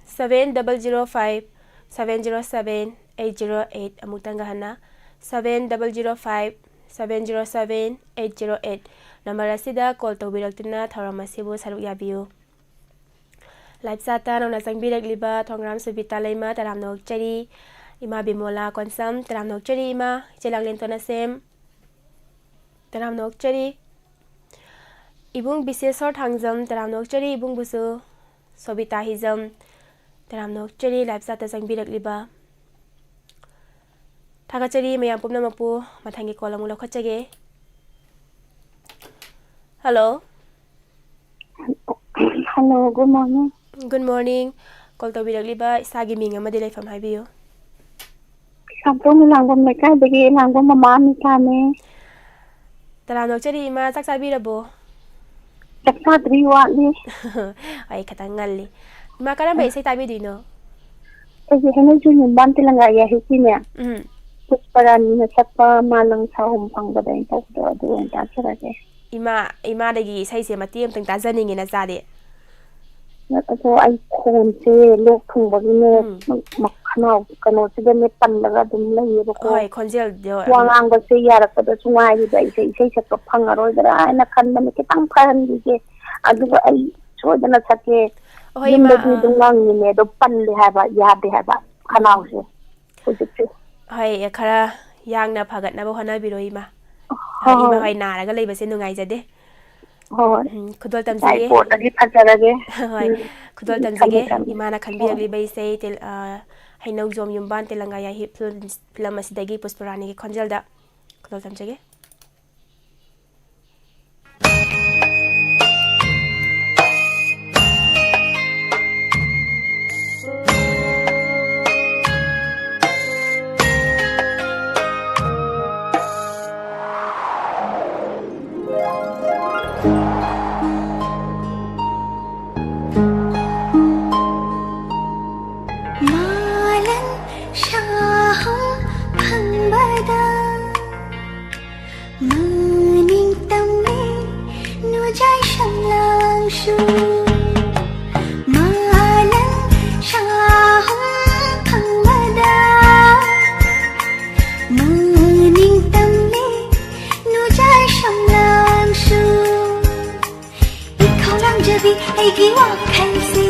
seven double zero five seven zero seven eight zero eight꯫ ꯑꯃꯨꯛꯇꯪꯒ ꯍꯟꯅ, seven double zero five seven zero seven eight zero eight꯫ Number ꯑꯁꯤꯗ call ꯇꯧꯕꯤꯔꯛꯇꯨꯅ ꯊꯧꯔꯝ ꯑꯁꯤꯕꯨ ꯁꯔꯨꯛ ꯌꯥꯕꯤꯌꯨ꯫ Live chat ꯇ ꯅꯧꯅ ꯆꯪꯕꯤꯔꯛꯂꯤꯕ ꯊꯣꯡꯒ꯭ꯔꯥꯝ ꯁꯨꯕꯤꯇꯥ ꯂꯩꯃ, ꯇꯔꯥꯝꯅ ꯑꯣꯛꯆꯔꯤ꯫ ꯏꯃꯥ ꯕꯤꯃꯣꯂꯥ ꯀꯣꯟꯁꯝ, ꯇꯔꯥꯝꯅ ꯑꯣꯛꯆꯔꯤ꯫ ꯏꯃꯥ ꯏꯆꯦ ꯂꯥꯡꯂꯦꯟ ꯇꯣꯅꯁꯦꯝ, ꯇꯔꯥꯝꯅ ꯑꯣꯛꯆꯔꯤ꯫ ꯏꯕꯨꯡ ꯕꯤꯁꯦꯁꯣꯔ ꯊꯥꯡꯖꯝ, ꯇꯔꯥꯝꯅ ꯑꯣꯛꯆꯔꯤ꯫ ꯏꯕꯨꯡꯕꯨꯁꯨ ꯁꯣꯕꯤꯇꯥ ꯍꯤꯖꯝ, ꯇꯔꯥꯝꯅ ꯑꯣꯛꯆꯔꯤ꯫ Live chat ꯇ ꯆꯪꯕꯤꯔꯛꯂꯤꯕ꯫ ꯊꯥꯒꯠꯆꯔꯤ ꯃꯌꯥꯝ ꯄꯨꯝꯅꯃꯛꯄꯨ꯫ ꯃꯊꯪꯒꯤ call ꯑꯃꯨꯛ ꯂꯧꯈꯠꯆꯒꯦ꯫ Hello꯫ Hello, good morning. Good morning. Call ꯇꯧꯕꯤꯔꯛꯂꯤꯕ, ꯏꯁꯥꯒꯤ ꯃꯤꯡ ꯑꯃꯗꯤ ꯂꯩꯐꯝ ꯍꯥꯏꯕꯤꯌꯨ꯫ ꯀꯩꯁꯥꯝꯊꯣꯡ ꯂꯥꯡꯕꯝ ꯂꯩꯀꯥꯏꯗꯒꯤ ꯂꯥꯡꯕꯝ ꯃꯃꯥ ꯑꯅꯤꯇꯥꯅꯦ꯫ ꯇꯔꯥꯝꯅ ꯑꯣꯛꯆꯔꯤ ꯏꯃꯥ, ꯆꯥꯛ ꯆꯥꯕꯤꯔꯕꯣ? ꯆꯥꯛ ꯆꯥꯗ꯭ꯔꯤ, ꯋꯥꯠꯂꯤ꯫ ꯑꯩ ꯈꯤꯇꯪ ꯉꯜꯂꯤ꯫ ꯏꯃꯥ, ꯀꯔꯝꯕ ꯑ꯫ ꯏꯁꯩ ꯇꯥꯕꯤꯗꯣꯏꯅꯣ? ꯑꯩꯁꯦ ꯍꯩꯅꯧ ꯆꯤꯡ ꯌꯨꯝꯕꯥꯟ ꯇꯦꯂꯪꯒꯥ ꯌꯥꯍꯤꯞꯀꯤꯅꯦ꯫ ꯎꯝ꯫ ꯄꯨꯁꯄꯔꯥꯅꯤꯅ ꯁꯛꯄ ꯃꯥꯂꯪ ꯁꯥꯍꯨꯝ ꯐꯪꯕꯗ ꯑꯩꯅ ꯇꯧꯕꯗꯣ, ꯑꯗꯨ ꯑꯣꯏꯅ ꯇꯥꯖꯔꯒꯦ꯫ ꯏꯃꯥ, ꯏꯃꯥꯗꯒꯤ ꯏꯁꯩꯁꯦ ꯃꯇꯦꯛ ꯑꯃꯇꯪ ꯇꯥꯖꯅꯤꯡꯉꯦ ꯅꯆꯥꯗꯤ꯫ ꯑꯗꯣ ꯑꯩ ꯈꯣꯟꯁꯦ ꯂꯣꯛ ꯊꯨꯡꯕꯒꯤꯅꯦ, ꯎꯝ꯫ ꯃ-, ꯈꯅꯥꯎ ꯀꯩꯅꯣꯁꯤꯗꯅꯦ ꯄꯜꯂꯒ ꯑꯗꯨꯝ ꯂꯩꯌꯦꯕꯀꯣ꯫ ꯍꯣꯏ, ꯈꯣꯟꯖꯦꯜꯗꯣ ꯋꯥ ꯉꯥꯡꯕꯁꯦ ꯌꯥꯔꯛꯄꯗ ꯁꯨꯡꯉꯥꯏꯔꯤꯕ ꯑꯩꯁꯦ ꯏꯁꯩ ꯁꯛꯄ ꯐꯪꯉꯔꯣꯏꯗ꯭ꯔꯥ ꯍꯥꯏꯅ ꯈꯟꯕꯅꯦ, ꯈꯤꯇꯪ ꯐꯍꯟꯈꯤꯒꯦ꯫ ꯑꯗꯨꯒ ꯑꯩ ꯁꯣꯏꯗꯅ ꯁꯛꯀꯦ꯫ ꯍꯣꯏ, ꯏꯃꯥ, ꯌꯨꯝꯗꯗꯤ ꯑꯥ꯫ ꯑꯗꯨꯝ ꯉꯪꯉꯤꯅꯦ, ꯑꯗꯣ ꯄꯜꯂꯦ ꯍꯥꯏꯕ, ꯌꯥꯗꯦ ꯍꯥꯏꯕ ꯎꯝ꯫ ꯈꯅꯥꯎꯁꯦ ꯍꯧꯖꯤꯛꯁꯦ꯫ ꯍꯣꯏ, ꯈꯔ ꯌꯥꯡꯅ ꯐꯒꯠꯅꯕ ꯍꯣꯠꯅꯕꯤꯔꯣ, ꯏꯃꯥ꯫ ꯍꯣꯏ, ꯏꯃꯥ ꯍꯣꯏ꯫ ꯍꯣꯏ ꯅꯥꯔꯒ ꯂꯩꯕꯁꯦ ꯅꯨꯡꯉꯥꯏꯖꯗꯦ꯫ ꯍꯣꯏ, ꯍꯣꯏ꯫ ꯎꯝ, ꯈꯨꯗꯣꯜ ꯇꯝꯖꯒꯦ꯫ ꯌꯥꯏꯄꯣꯛꯇꯒꯤ ꯐꯖꯔꯒꯦ꯫ ꯍꯣꯏ, ꯎꯝ꯫ ꯈꯨꯗꯣꯜ ꯎꯝ, ꯊꯝꯃꯦ, ꯇꯝꯖꯒꯦ꯫ ꯊꯝꯃꯦ꯫ ꯏꯃꯥꯅ ꯍꯣꯏ꯫ ꯈꯟꯕꯤꯔꯛꯂꯤꯕ ꯏꯁꯩ ꯇꯦꯜ-, ꯑ, ꯍꯩꯅꯧꯖꯣꯝ ꯌꯨꯝꯕꯥꯟ ꯇꯦꯂꯪꯒꯥ ꯌꯥꯍꯤꯞ ꯐꯤꯂꯝ, ꯐꯤꯂꯝ ꯑꯁꯤꯗꯒꯤ ꯄꯨꯁꯄꯔꯥꯅꯤꯒꯤ ꯈꯣꯟꯖꯦꯜꯗ ꯈꯨꯗꯣꯜ ꯇꯝꯖꯒꯦ꯫ ꯃꯥꯂꯪ ꯁꯥꯍꯨꯝ ꯐꯪꯕꯗ ꯃꯅꯤꯡ ꯇꯝꯂꯦ ꯅꯨꯖꯥꯏ ꯁꯝꯂꯥꯡꯁꯨ꯫ ꯃꯥꯂꯪ ꯁꯥꯍꯨꯝ ꯐꯪꯕꯗ ꯃꯅꯤꯡ ꯇꯝꯂꯦ ꯅꯨꯖꯥꯏ ꯁꯝꯂꯥꯡꯁꯨ꯫ ꯏꯈꯧ ꯂꯥꯡꯖꯕꯤ ꯑꯩꯒꯤ ꯋꯥꯈꯜꯁꯦ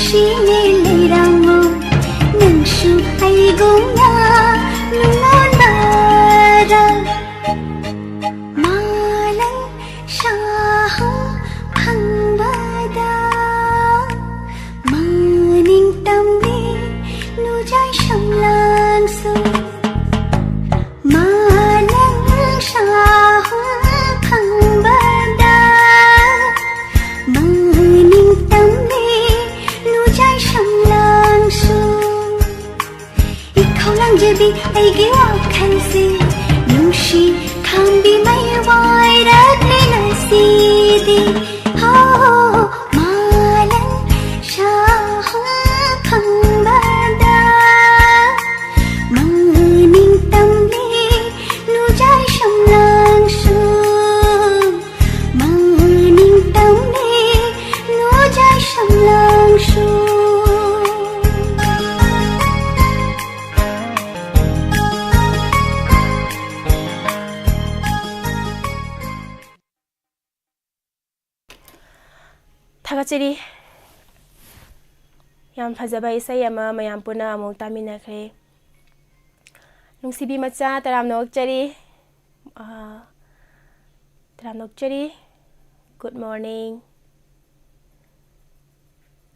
ꯁꯤꯅꯦ ꯂꯩꯔꯝꯃꯣ ꯅꯪꯁꯨ ꯑꯩꯒꯨꯝꯅ ꯅꯨꯡꯉꯣꯟꯕꯗ꯫ ꯃꯥꯂꯪ ꯁꯥꯍꯨ ꯐꯪꯕꯗ ꯃꯅꯤꯡ ꯇꯝꯂꯤ ꯅꯨꯖꯥꯏ ꯁꯝꯂꯥꯡꯁꯨ꯫ ꯃꯥꯂꯪ ꯁꯥꯍꯨ ꯐꯪꯕꯗ ꯃꯅꯤꯡ ꯇꯝꯂꯤ ꯅꯨꯖꯥꯏ ꯁꯝꯂꯥꯡꯁꯨ꯫ ꯏꯈꯧ ꯂꯥꯡꯖꯕꯤ ꯑꯩꯒꯤ ꯋꯥꯈꯜꯁꯤ ꯅꯨꯡꯁꯤ ꯈꯥꯝꯕꯤ ꯃꯩ ꯋꯥꯏꯔꯛꯂꯤ ꯉꯁꯤꯗꯤ꯫ ꯍꯣ, ꯃꯥꯂꯪ ꯁꯥꯍꯨꯝ ꯐꯪꯕꯗ ꯃꯅꯤꯡ ꯇꯝꯂꯤ ꯅꯨꯖꯥꯏ ꯁꯝꯂꯥꯡꯁꯨ꯫ ꯃꯅꯤꯡ ꯇꯝꯂꯤ ꯅꯨꯖꯥꯏ ꯁꯝꯂꯥꯡꯁꯨ꯫ ꯊꯥꯒꯠꯆꯔꯤ꯫ ꯌꯥꯝ ꯐꯖꯕ ꯏꯁꯩ ꯑꯃ ꯃꯌꯥꯝ ꯄꯨꯟꯅ ꯑꯃꯨꯛ ꯇꯥꯃꯤꯟꯅꯈ꯭ꯔꯦ꯫ ꯅꯨꯡꯁꯤꯕꯤ ꯃꯆꯥ, ꯇꯔꯥꯝꯅ ꯑꯣꯛꯆꯔꯤ꯫ ꯑꯥ, ꯇꯔꯥꯝꯅ ꯑꯣꯛꯆꯔꯤ꯫ Good morning꯫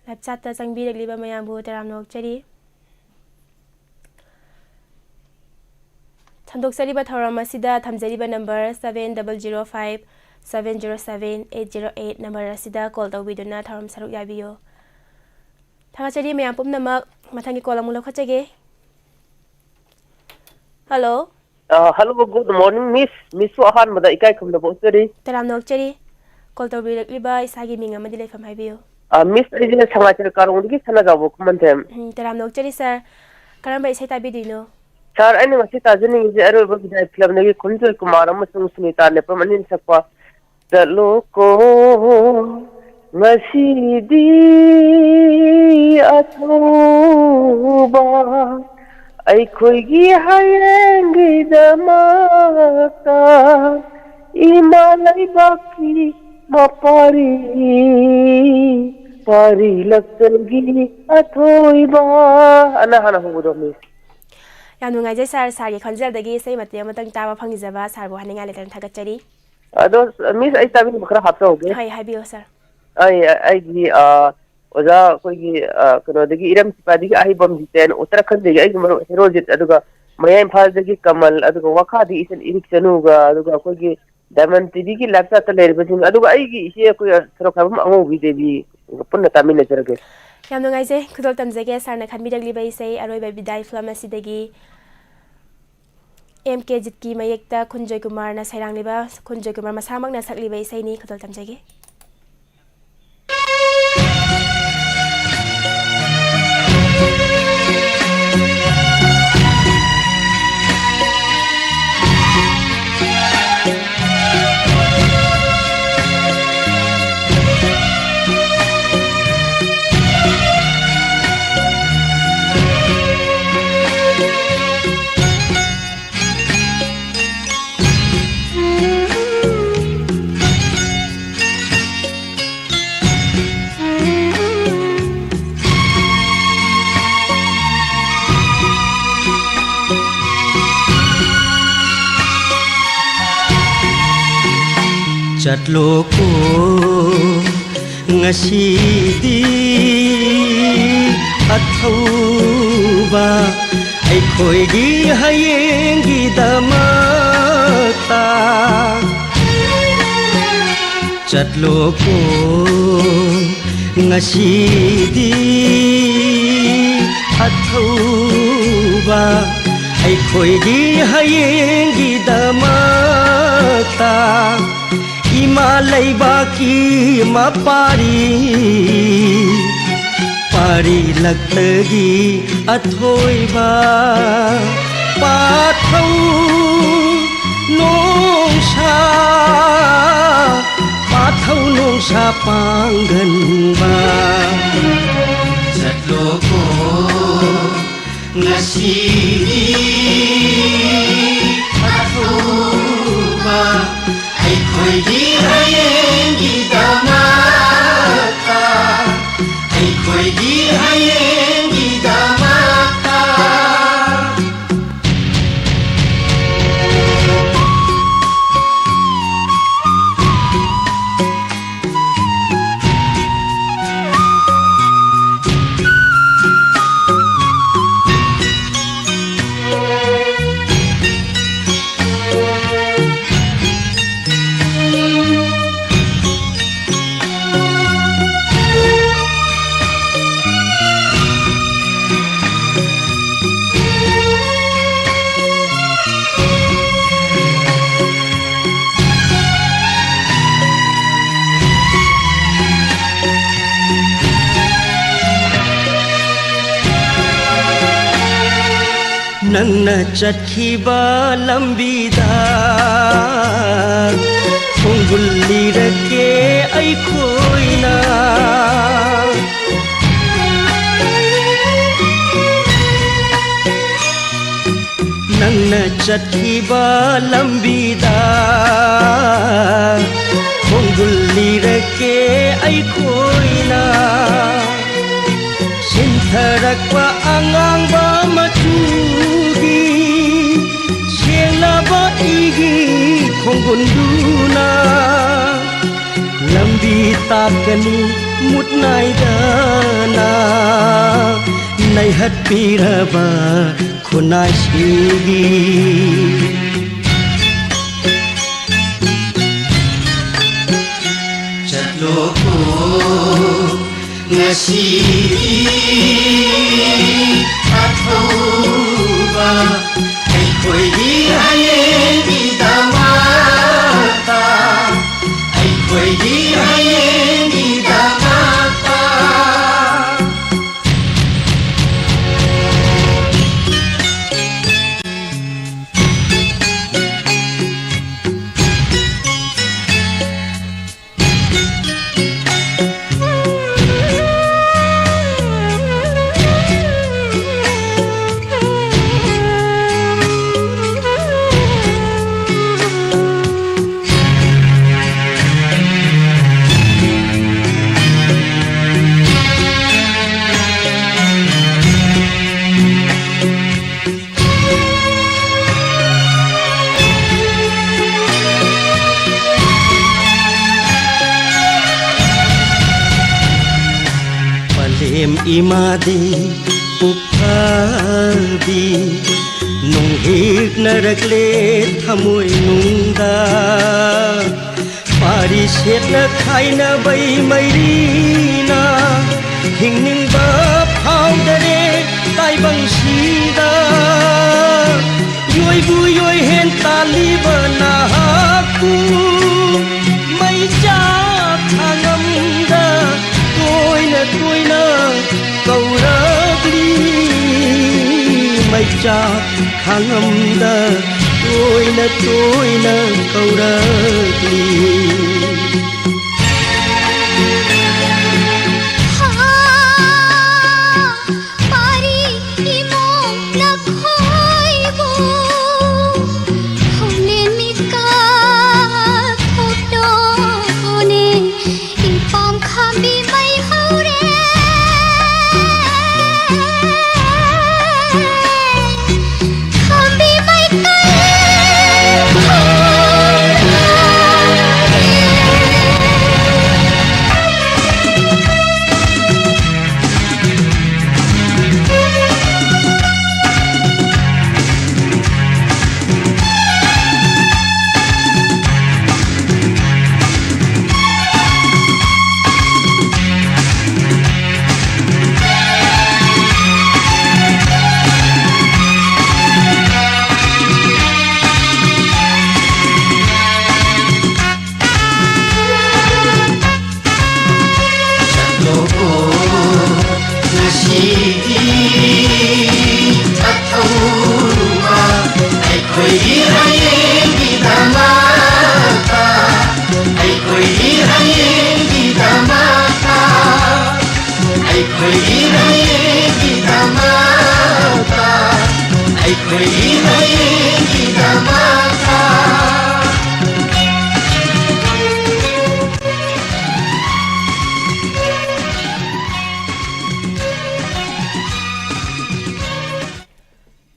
Live chat ꯇ ꯆꯪꯕꯤꯔꯛꯂꯤꯕ ꯃꯌꯥꯝꯕꯨ ꯇꯔꯥꯝꯅ ꯑꯣꯛꯆꯔꯤ꯫ ꯁꯟꯗꯣꯛꯆꯔꯤꯕ ꯊꯧꯔꯝ ꯑꯁꯤꯗ ꯊꯝꯖꯔꯤꯕ number seven double zero five seven zero seven eight zero eight number ꯑꯁꯤꯗ call ꯇꯧꯕꯤꯗꯨꯅ ꯊꯧꯔꯝ ꯁꯔꯨꯛ ꯌꯥꯕꯤꯌꯨ꯫ ꯊꯥꯒꯠꯆꯔꯤ ꯃꯌꯥꯝ ꯄꯨꯝꯅꯃꯛ꯫ ꯃꯊꯪꯒꯤ call ꯑꯃꯨꯛ ꯂꯧꯈꯠꯆꯒꯦ꯫ Hello꯫ ꯑ, hello, good morning, miss꯫ Miss ꯁꯨ ꯑꯍꯥꯟꯕꯗ ꯏꯀꯥꯏ ꯈꯨꯝꯅꯕ ꯎꯠꯆꯔꯤ꯫ ꯇꯔꯥꯝꯅ ꯑꯣꯛꯆꯔꯤ꯫ Call ꯇꯧꯕꯤꯔꯛꯂꯤꯕ ꯏꯁꯥꯒꯤ ꯃꯤꯡ ꯑꯃꯗꯤ ꯂꯩꯐꯝ ꯍꯥꯏꯕꯤꯌꯨ꯫ ꯑ, miss, ꯑꯩꯁꯦ ꯁꯉꯥꯏꯊꯦꯜ ꯀꯥꯔꯣꯡꯗꯒꯤ ꯁꯅꯥꯖꯥꯎꯕ ꯈꯨꯃꯟꯊꯦꯝ꯫ ꯎꯝ, ꯇꯔꯥꯝꯅ ꯑꯣꯛꯆꯔꯤ sir꯫ ꯀꯔꯝꯕ ꯏꯁꯩ ꯇꯥꯕꯤꯗꯣꯏꯅꯣ? Sir, ꯑꯩꯅ ꯉꯁꯤ ꯇꯥꯖꯅꯤꯡꯉꯤꯁꯦ ꯑꯔꯣꯏꯕ ꯕꯤꯗꯥꯏ film ꯗꯒꯤ ꯈꯨꯟꯖꯣꯏ ꯀꯨꯃꯥꯔ ꯑꯃꯁꯨꯡ ꯁꯨꯅꯤꯇꯥ ꯅꯦꯄꯝ ꯑꯅꯤꯅ ꯁꯛꯄ ꯆꯠꯂꯣꯀꯣ ꯉꯁꯤꯗꯤ ꯑꯊꯧꯕ, ꯑꯩꯈꯣꯏꯒꯤ ꯍꯌꯦꯡꯒꯤꯗꯃꯛꯇ ꯏꯃꯥ ꯂꯩꯕꯥꯛꯀꯤ ꯃꯄꯥꯔꯤ꯫ ꯄꯥꯔꯤ ꯂꯛꯇꯒꯤ ꯑꯊꯣꯏꯕ ꯑꯅ ꯍꯥꯟꯅ ꯍꯧꯕꯗꯣ, ꯃꯤꯁ꯫ ꯌꯥꯝ ꯅꯨꯡꯉꯥꯏꯖꯩ ꯁꯥꯔ, ꯁꯥꯔꯒꯤ ꯈꯣꯟꯖꯦꯜꯗꯒꯤ ꯏꯁꯩ ꯃꯇꯦꯛ ꯑꯃꯇꯪ ꯇꯥꯕ ꯐꯪꯖꯕ ꯁꯥꯔꯕꯨ ꯍꯥꯏꯅꯤꯡꯉꯥꯏ ꯂꯩꯇꯅ ꯊꯥꯒꯠꯆꯔꯤ꯫ ꯑꯗꯣ, ꯃꯤꯁ, ꯑꯩ ꯇꯥꯕꯤꯅꯕ ꯈꯔ ꯍꯥꯞꯆꯍꯧꯒꯦ꯫ ꯍꯣꯏ, ꯍꯥꯏꯕꯤꯌꯨ ꯁꯥꯔ꯫ ꯑꯩ, ꯑꯩꯒꯤ, ꯑ, ꯑꯣꯖꯥ ꯑꯩꯈꯣꯏꯒꯤ, ꯑ, ꯀꯩꯅꯣꯗꯒꯤ, ꯏꯔꯝ ꯁꯤꯄꯥꯗꯒꯤ ꯑꯍꯩꯕꯝ ꯖꯤꯇꯦꯟ, ꯎꯠꯇꯔꯥꯈꯟꯗꯒꯤ ꯑꯩꯒꯤ ꯃꯔꯨꯞ ꯍꯦꯔꯣꯖꯤꯠ, ꯑꯗꯨꯒ ꯃꯌꯥꯏ ꯏꯝꯐꯥꯜꯗꯒꯤ ꯀꯃꯜ, ꯑꯗꯨꯒ ꯋꯥꯈꯥꯗꯒꯤ ꯏꯆꯟ ꯏꯔꯤꯛ ꯆꯅꯨꯒ, ꯑꯗꯨꯒ ꯑꯩꯈꯣꯏꯒꯤ ꯗꯥꯏꯃꯟ ꯇꯤꯚꯤꯒꯤ ꯂꯥꯏꯞ ꯆꯥꯠꯇ ꯂꯩꯔꯤꯕꯁꯤꯡ, ꯑꯗꯨꯒ ꯑꯩꯒꯤ ꯏꯆꯦ ꯑꯩꯈꯣꯏ ꯁꯣꯔꯣꯛꯈꯥꯏꯕꯝ ꯑꯉꯧꯕꯤ ꯗꯦꯕꯤ ꯄꯨꯟꯅ ꯇꯥꯃꯤꯟꯅꯖꯔꯒꯦ꯫ ꯌꯥꯝ ꯅꯨꯡꯉꯥꯏꯖꯩ, ꯈꯨꯗꯣꯜ ꯇꯝꯖꯒꯦ ꯁꯥꯔꯅ ꯈꯟꯕꯤꯔꯛꯂꯤꯕ ꯏꯁꯩ ꯑꯔꯣꯏꯕ ꯕꯤꯗꯥꯏ ꯐꯤꯂꯝ ꯑꯁꯤꯗꯒꯤ ꯑꯦꯝ ꯀꯦ ꯖꯤꯠꯀꯤ ꯃꯌꯦꯛꯇ ꯈꯨꯟꯖꯣꯏ ꯀꯨꯃꯥꯔꯅ ꯁꯩꯔꯥꯡꯂꯤꯕ, ꯈꯨꯟꯖꯣꯏ ꯀꯨꯃꯥꯔ ꯃꯁꯥꯃꯛꯅ ꯁꯛꯂꯤꯕ ꯏꯁꯩꯅꯤ, ꯈꯨꯗꯣꯜ ꯇꯝꯖꯒꯦ꯫ ꯆꯠꯂꯣꯀꯣ ꯉꯁꯤꯗꯤ ꯑꯊꯧꯕ ꯑꯩꯈꯣꯏꯒꯤ ꯍꯌꯦꯡꯒꯤꯗꯃꯛꯇ꯫ ꯆꯠꯂꯣꯀꯣ ꯉꯁꯤꯗꯤ ꯑꯊꯧꯕ ꯑꯩꯈꯣꯏꯒꯤ ꯍꯌꯦꯡꯒꯤꯗꯃꯛꯇ꯫ ꯏꯃꯥ ꯂꯩꯕꯥꯛꯀꯤ ꯃꯄꯥꯔꯤ ꯄꯥꯔꯤꯂꯛꯇꯒꯤ ꯑꯊꯣꯏꯕ ꯄꯥꯊꯧ ꯅꯣꯡꯁꯥ, ꯄꯥꯊꯧ ꯅꯣꯡꯁꯥ ꯄꯥꯡꯒꯟꯕ꯫ ꯆꯠꯂꯣꯀꯣ ꯉꯁꯤꯗꯤ ꯑꯊꯨꯕ ꯑꯩꯈꯣꯏꯒꯤ ꯍꯌꯦꯡꯒꯤꯗꯃꯛꯇ꯫ ꯅꯪꯅ ꯆꯠꯈꯤꯕ ꯂꯝꯕꯤꯗ ꯈꯣꯡꯒꯨꯜ ꯂꯤꯔꯛꯀꯦ ꯑꯩꯈꯣꯏꯅ꯫ ꯅꯪꯅ ꯆꯠꯈꯤꯕ ꯂꯝꯕꯤꯗ ꯈꯣꯡꯒꯨꯜ ꯂꯤꯔꯛꯀꯦ ꯑꯩꯈꯣꯏꯅ꯫ ꯁꯤꯟꯊꯔꯛꯄ ꯑꯉꯥꯡꯕ ꯃꯆꯨꯒꯤ ꯁꯦꯡꯂꯕ ꯏꯒꯤ ꯈꯣꯡꯒꯨꯟꯗꯨꯅ ꯂꯝꯕꯤ ꯇꯥꯛꯀꯅꯤ ꯃꯨꯠ ꯅꯥꯏꯗꯅ ꯅꯩꯍꯠꯄꯤꯔꯕ ꯈꯨꯟꯅꯥꯏꯁꯤꯒꯤ꯫ ꯆꯠꯂꯣꯀꯣ ꯉꯁꯤꯗꯤ ꯑꯊꯧꯕ ꯑꯩꯈꯣꯏꯒꯤ ꯍꯌꯦꯡꯒꯤꯗꯃꯛꯇ, ꯑꯩꯈꯣꯏꯒꯤ ꯍꯌꯦꯡꯒꯤꯗꯃꯛꯇ꯫ ꯄꯂꯦꯝ ꯏꯃꯥꯗꯤ ꯄꯨꯛꯐꯕꯤ ꯅꯣꯡꯍꯤꯛꯅꯔꯛꯂꯦ ꯊꯃꯣꯏꯅꯨꯡꯗ꯫ ꯄꯥꯔꯤ ꯁꯦꯠꯅ ꯈꯥꯏꯅꯕꯩ ꯃꯩꯔꯤꯅ ꯍꯤꯡꯅꯤꯡꯕ ꯐꯥꯎꯗꯔꯦ ꯇꯥꯏꯕꯪꯁꯤꯗ꯫ ꯌꯣꯏꯕꯨ ꯌꯣꯏꯍꯦꯟ ꯇꯥꯜꯂꯤꯕ ꯅꯍꯥꯛꯄꯨ ꯃꯩꯆꯥꯛ ꯈꯥꯡꯉꯝꯗ ꯇꯣꯏꯅ ꯇꯣꯏꯅ ꯀꯧꯔꯛꯂꯤ꯫ ꯃꯩ ꯆꯥꯛ ꯈꯥꯡꯉꯝꯗ ꯇꯣꯏꯅ ꯇꯣꯏꯅ ꯀꯧꯔꯛꯂꯤ꯫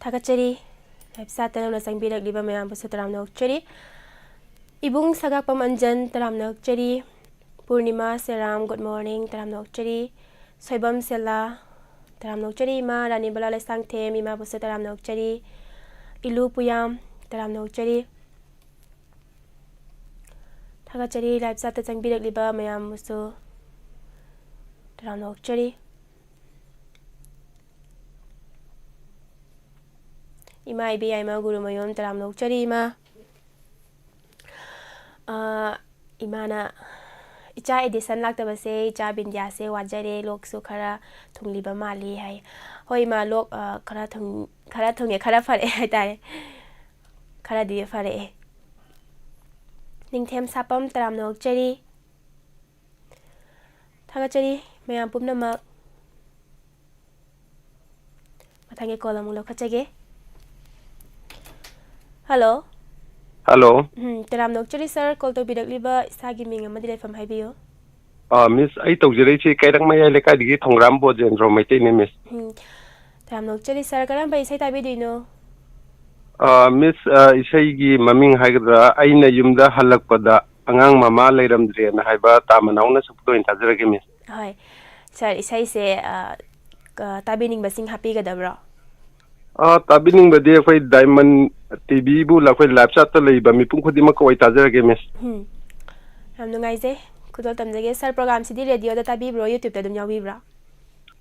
ꯊꯥꯒꯠꯆꯔꯤ꯫ Live chat ꯇ ꯅꯧꯅ ꯆꯪꯕꯤꯔꯛꯂꯤꯕ ꯃꯌꯥꯝꯕꯨꯁꯨ ꯇꯔꯥꯝꯅ ꯑꯣꯛꯆꯔꯤ꯫ ꯏꯕꯨꯡ ꯁꯒꯥꯛꯄꯝ ꯑꯟꯖꯟ, ꯇꯔꯥꯝꯅ ꯑꯣꯛꯆꯔꯤ꯫ ꯄꯨꯔꯅꯤꯃꯥ ꯁꯦꯔꯥꯝ, good morning, ꯇꯔꯥꯝꯅ ꯑꯣꯛꯆꯔꯤ꯫ ꯁꯣꯏꯕꯝ ꯁꯦꯂꯥ, ꯇꯔꯥꯝꯅ ꯑꯣꯛꯆꯔꯤ꯫ ꯏꯃꯥ ꯔꯥꯅꯤꯕꯂꯥ ꯂꯩꯁꯥꯡꯊꯦꯝ, ꯏꯃꯥꯕꯨꯁꯨ ꯇꯔꯥꯝꯅ ꯑꯣꯛꯆꯔꯤ꯫ ꯏꯂꯨ ꯄꯨꯌꯥꯝ, ꯇꯔꯥꯝꯅ ꯑꯣꯛꯆꯔꯤ꯫ ꯊꯥꯒꯠꯆꯔꯤ꯫ Live chat ꯇ ꯆꯪꯕꯤꯔꯛꯂꯤꯕ ꯃꯌꯥꯝꯕꯨꯁꯨ ꯇꯔꯥꯝꯅ ꯑꯣꯛꯆꯔꯤ꯫ ꯏꯃꯥ ꯏꯕꯦꯌꯥꯏꯃ ꯒꯨꯔꯨꯃꯌꯨꯝ, ꯇꯔꯥꯝꯅ ꯑꯣꯛꯆꯔꯤ ꯏꯃꯥ꯫ ꯑꯥ, ꯏꯃꯥꯅ ꯏꯆꯥ ꯑꯦꯗꯤꯁꯟ ꯂꯥꯛꯇꯕꯁꯦ ꯏꯆꯥ ꯕꯤꯟꯗꯤꯌꯥꯁꯦ ꯋꯥꯖꯔꯦ, ꯂꯣꯛꯁꯨ ꯈꯔ ꯊꯨꯡꯂꯤꯕ ꯃꯥꯜꯂꯤ ꯍꯥꯏ꯫ ꯍꯣꯏ ꯏꯃꯥ, ꯂꯣꯛ, ꯑ, ꯈꯔ ꯊꯨꯡ-, ꯈꯔ ꯊꯨꯡꯉꯦ, ꯈꯔ ꯐꯔꯛꯑꯦ ꯍꯥꯏꯇꯥꯔꯦ꯫ ꯈꯔꯗꯤ ꯐꯔꯛꯑꯦ꯫ ꯅꯤꯡꯊꯦꯝ ꯁꯥꯄꯝ ꯇꯔꯥꯝꯅ ꯑꯣꯛꯆꯔꯤ꯫ ꯊꯥꯒꯠꯆꯔꯤ ꯃꯌꯥꯝ ꯄꯨꯝꯅꯃꯛ꯫ ꯃꯊꯪꯒꯤ ꯀꯣꯜ ꯑꯃꯨꯛ ꯂꯧꯈꯠꯆꯒꯦ꯫ ꯍꯜꯂꯣ꯫ ꯍꯜꯂꯣ꯫ ꯎꯝ, ꯇꯔꯥꯝꯅ ꯑꯣꯛꯆꯔꯤ ꯁꯥꯔ, ꯀꯣꯜ ꯇꯧꯕꯤꯔꯛꯂꯤꯕ ꯏꯁꯥꯒꯤ ꯃꯤꯡ ꯑꯃꯗꯤ ꯂꯩꯐꯝ ꯍꯥꯏꯕꯤꯌꯨ꯫ ꯑꯥ, ꯃꯤꯁ, ꯑꯩ ꯇꯧꯖꯔꯛꯏꯁꯤ ꯀꯩꯔꯛ ꯃꯌꯥꯏ ꯂꯩꯀꯥꯏꯗꯒꯤ ꯊꯣꯡꯒ꯭ꯔꯥꯝ ꯕꯣꯖꯦꯟꯗ꯭ꯔꯣ ꯃꯩꯇꯩꯅꯦ, ꯃꯤꯁ꯫ ꯎꯝ, ꯇꯔꯥꯝꯅ ꯑꯣꯛꯆꯔꯤ ꯁꯥꯔ, ꯀꯔꯝꯕ ꯏꯁꯩ ꯇꯥꯕꯤꯗꯣꯏꯅꯣ? ꯑꯥ, ꯃꯤꯁ, ꯑꯥ, ꯏꯁꯩꯒꯤ ꯃꯃꯤꯡ ꯍꯥꯏꯒꯗ꯭ꯔꯥ, ꯑꯩꯅ ꯌꯨꯝꯗ ꯍꯜꯂꯛꯄꯗ ꯑꯉꯥꯡ ꯃꯃꯥ ꯂꯩꯔꯝꯗ꯭ꯔꯦꯅ ꯍꯥꯏꯕ ꯇꯥ ꯃꯅꯥꯎꯅ ꯁꯛꯄꯗꯣ ꯑꯣꯏꯅ ꯇꯥꯖꯔꯒꯦ, ꯃꯤꯁ꯫ ꯍꯣꯏ ꯁꯥꯔ, ꯏꯁꯩꯁꯦ, ꯑꯥ, ꯀ-, ꯇꯥꯕꯤꯅꯤꯡꯕꯁꯤꯡ ꯍꯥꯞꯄꯤꯒꯗꯕ꯭ꯔꯣ? ꯑꯥ, ꯇꯥꯕꯤꯅꯤꯡꯕꯗꯤ ꯑꯩꯈꯣꯏ ꯗꯥꯏꯃꯟ ꯇꯤꯚꯤꯕꯨ ꯑꯩꯈꯣꯏ ꯂꯥꯏꯞ ꯆꯥꯠꯇ ꯂꯩꯕ ꯃꯤꯄꯨꯝ ꯈꯨꯗꯤꯡꯃꯛꯀ ꯑꯣꯏ ꯇꯥꯖꯔꯒꯦ, ꯃꯤꯁ꯫ ꯎꯝ, ꯌꯥꯝ ꯅꯨꯡꯉꯥꯏꯖꯩ꯫ ꯈꯨꯗꯣꯜ ꯇꯝꯖꯒꯦ꯫ ꯁꯥꯔ, ꯄ꯭ꯔꯣꯒꯥꯝꯁꯤꯗꯤ ꯔꯦꯗꯤꯑꯣꯗ ꯇꯥꯕꯤꯕ꯭ꯔꯣ, ꯌꯨꯇ꯭ꯌꯨꯕꯇ ꯑꯗꯨꯝ ꯌꯥꯎꯕꯤꯕ꯭ꯔꯣ?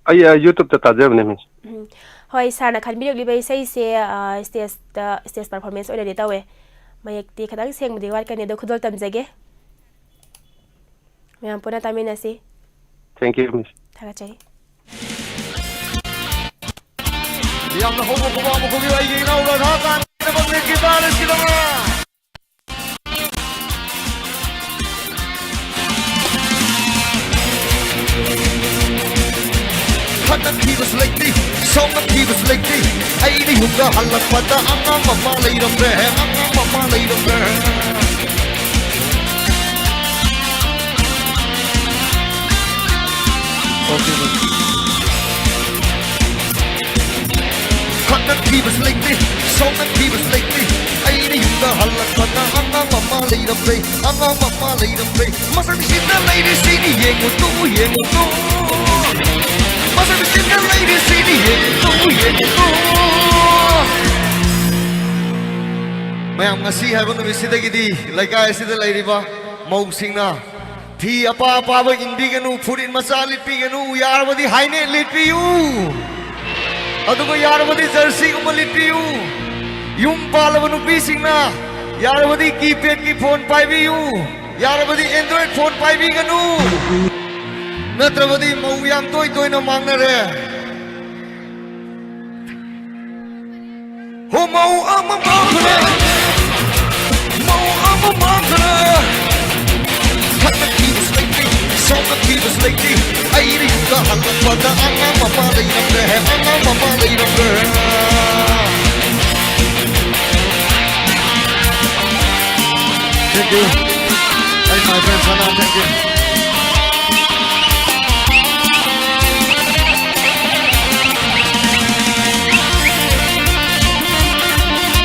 ꯑꯩ, ꯑ, ꯌꯨꯇ꯭ꯌꯨꯕꯇ ꯇꯥꯖꯕꯅꯦ, ꯃꯤꯁ꯫ ꯎꯝ, ꯍꯣꯏ, ꯁꯥꯔꯅ ꯈꯟꯕꯤꯔꯛꯂꯤꯕ ꯏꯁꯩꯁꯦ, ꯑ, ꯁ꯭ꯇꯦꯖꯇ, ꯁ꯭ꯇꯦꯖ ꯄꯔꯐꯣꯔꯃꯦꯟꯁ ꯑꯣꯏꯅꯗꯤ ꯇꯧꯋꯦ꯫ ꯃꯌꯦꯛꯇꯤ ꯈꯤꯇꯪ ꯁꯦꯡꯕꯗꯤ ꯋꯥꯠꯀꯅꯤ, ꯑꯗꯣ ꯈꯨꯗꯣꯜ ꯇꯝꯖꯒꯦ꯫ ꯃꯌꯥꯝ ꯄꯨꯟꯅ ꯇꯥꯃꯤꯟꯅꯁꯤ꯫ Thank you, ꯃꯤꯁ꯫ ꯊꯥꯒꯠꯆꯔꯤ꯫ ꯌꯥꯝꯅ ꯍꯧꯕ ꯈꯨꯕꯥꯛ ꯑꯃ ꯈꯨꯕꯤꯌꯨ ꯑꯩꯒꯤ ꯏꯅꯥꯎ ꯔꯥꯙꯥꯀꯥꯟꯇ ꯃꯪꯂꯦꯠꯀꯤ ꯇꯥꯂꯦꯟꯁꯤꯗꯃꯛ꯫ ꯈꯠꯅꯈꯤꯕꯁꯨ ꯂꯩꯇꯦ, ꯁꯥꯎꯅꯈꯤꯕꯁꯨ ꯂꯩꯇꯦ꯫ ꯑꯩꯗꯤ ꯌꯨꯝꯗ ꯍꯜꯂꯛꯄꯗ ꯑꯉꯥꯡ ꯃꯃꯥ ꯂꯩꯔꯝꯗ꯭ꯔꯦ, ꯑꯉꯥꯡ ꯃꯃꯥ ꯂꯩꯔꯝꯗ꯭ꯔꯦ꯫ ꯈꯠꯅꯈꯤꯕꯁꯨ ꯂꯩꯇꯦ, ꯁꯥꯎꯅꯈꯤꯕꯁꯨ ꯂꯩꯇꯦ꯫ ꯑꯩꯅ ꯌꯨꯝꯗ ꯍꯜꯂꯛꯄꯗ ꯑꯉꯥꯡ ꯃꯃꯥ ꯂꯩꯔꯝꯗ꯭ꯔꯦ, ꯑꯉꯥꯡ ꯃꯃꯥ ꯂꯩꯔꯝꯗ꯭ꯔꯦ꯫ ꯃꯁꯛꯁꯤꯗ ꯂꯩꯔꯤꯁꯤꯗꯤ ꯌꯦꯡꯉꯨ ꯇꯨ, ꯌꯦꯡꯉꯨ ꯇꯨ꯫ ꯃꯁꯛꯁꯤꯗ ꯂꯩꯔꯤꯁꯤꯗꯤ ꯌꯦꯡꯉꯨ ꯇꯨ, ꯌꯦꯡꯉꯨ ꯇꯨ꯫ ꯃꯌꯥꯝ, ꯉꯁꯤ ꯍꯥꯏꯕ ꯅꯨꯃꯤꯠꯁꯤꯗꯒꯤꯗꯤ ꯂꯩꯀꯥꯏ ꯑꯁꯤꯗ ꯂꯩꯔꯤꯕ ꯃꯧꯁꯤꯡꯅ ꯐꯤ ꯑꯄꯥ ꯑꯄꯥꯕ ꯏꯟꯕꯤꯒꯅꯨ, ꯐꯨꯔꯤꯠ ꯃꯆꯥ ꯂꯤꯠꯄꯤꯒꯅꯨ, ꯌꯥꯔꯕꯗꯤ ꯍꯥꯏꯅꯦꯠ ꯂꯤꯠꯄꯤꯌꯨ꯫ ꯑꯗꯨꯒ ꯌꯥꯔꯕꯗꯤ ꯖꯔꯁꯤꯒꯨꯝꯕ ꯂꯤꯠꯄꯤꯌꯨ꯫ ꯌꯨꯝ ꯄꯥꯜꯂꯕ ꯅꯨꯄꯤꯁꯤꯡꯅ ꯌꯥꯔꯕꯗꯤ ꯀꯤꯄꯦꯗꯀꯤ ꯐꯣꯟ ꯄꯥꯏꯕꯤꯌꯨ꯫ ꯌꯥꯔꯕꯗꯤ Android phone ꯄꯥꯏꯕꯤꯒꯅꯨ, ꯅꯠꯇ꯭ꯔꯕꯗꯤ ꯃꯧ ꯌꯥꯝ ꯇꯣꯏ ꯇꯣꯏꯅ ꯃꯥꯡꯅꯔꯦ꯫ ꯍꯣ, ꯃꯧ ꯑꯃ ꯃꯥꯡꯈ꯭ꯔꯦ, ꯃꯧ ꯑꯃ ꯃꯥꯡꯈ꯭ꯔꯦ꯫ ꯊꯛꯅꯈꯤꯕꯁꯨ ꯂꯩꯇꯦ, ꯁꯣꯛꯅꯈꯤꯕꯁꯨ ꯂꯩꯇꯦ꯫ ꯑꯩꯅ ꯌꯨꯝꯗ ꯍꯜꯂꯛꯄꯗ ꯑꯉꯥꯡ ꯃꯄꯥ ꯂꯩꯔꯝꯗ꯭ꯔꯦ, ꯑꯉꯥꯡ ꯃꯄꯥ ꯂꯩꯔꯝꯗ꯭ꯔꯦ꯫ Thank you. Hey, my friend, Sana, thank you.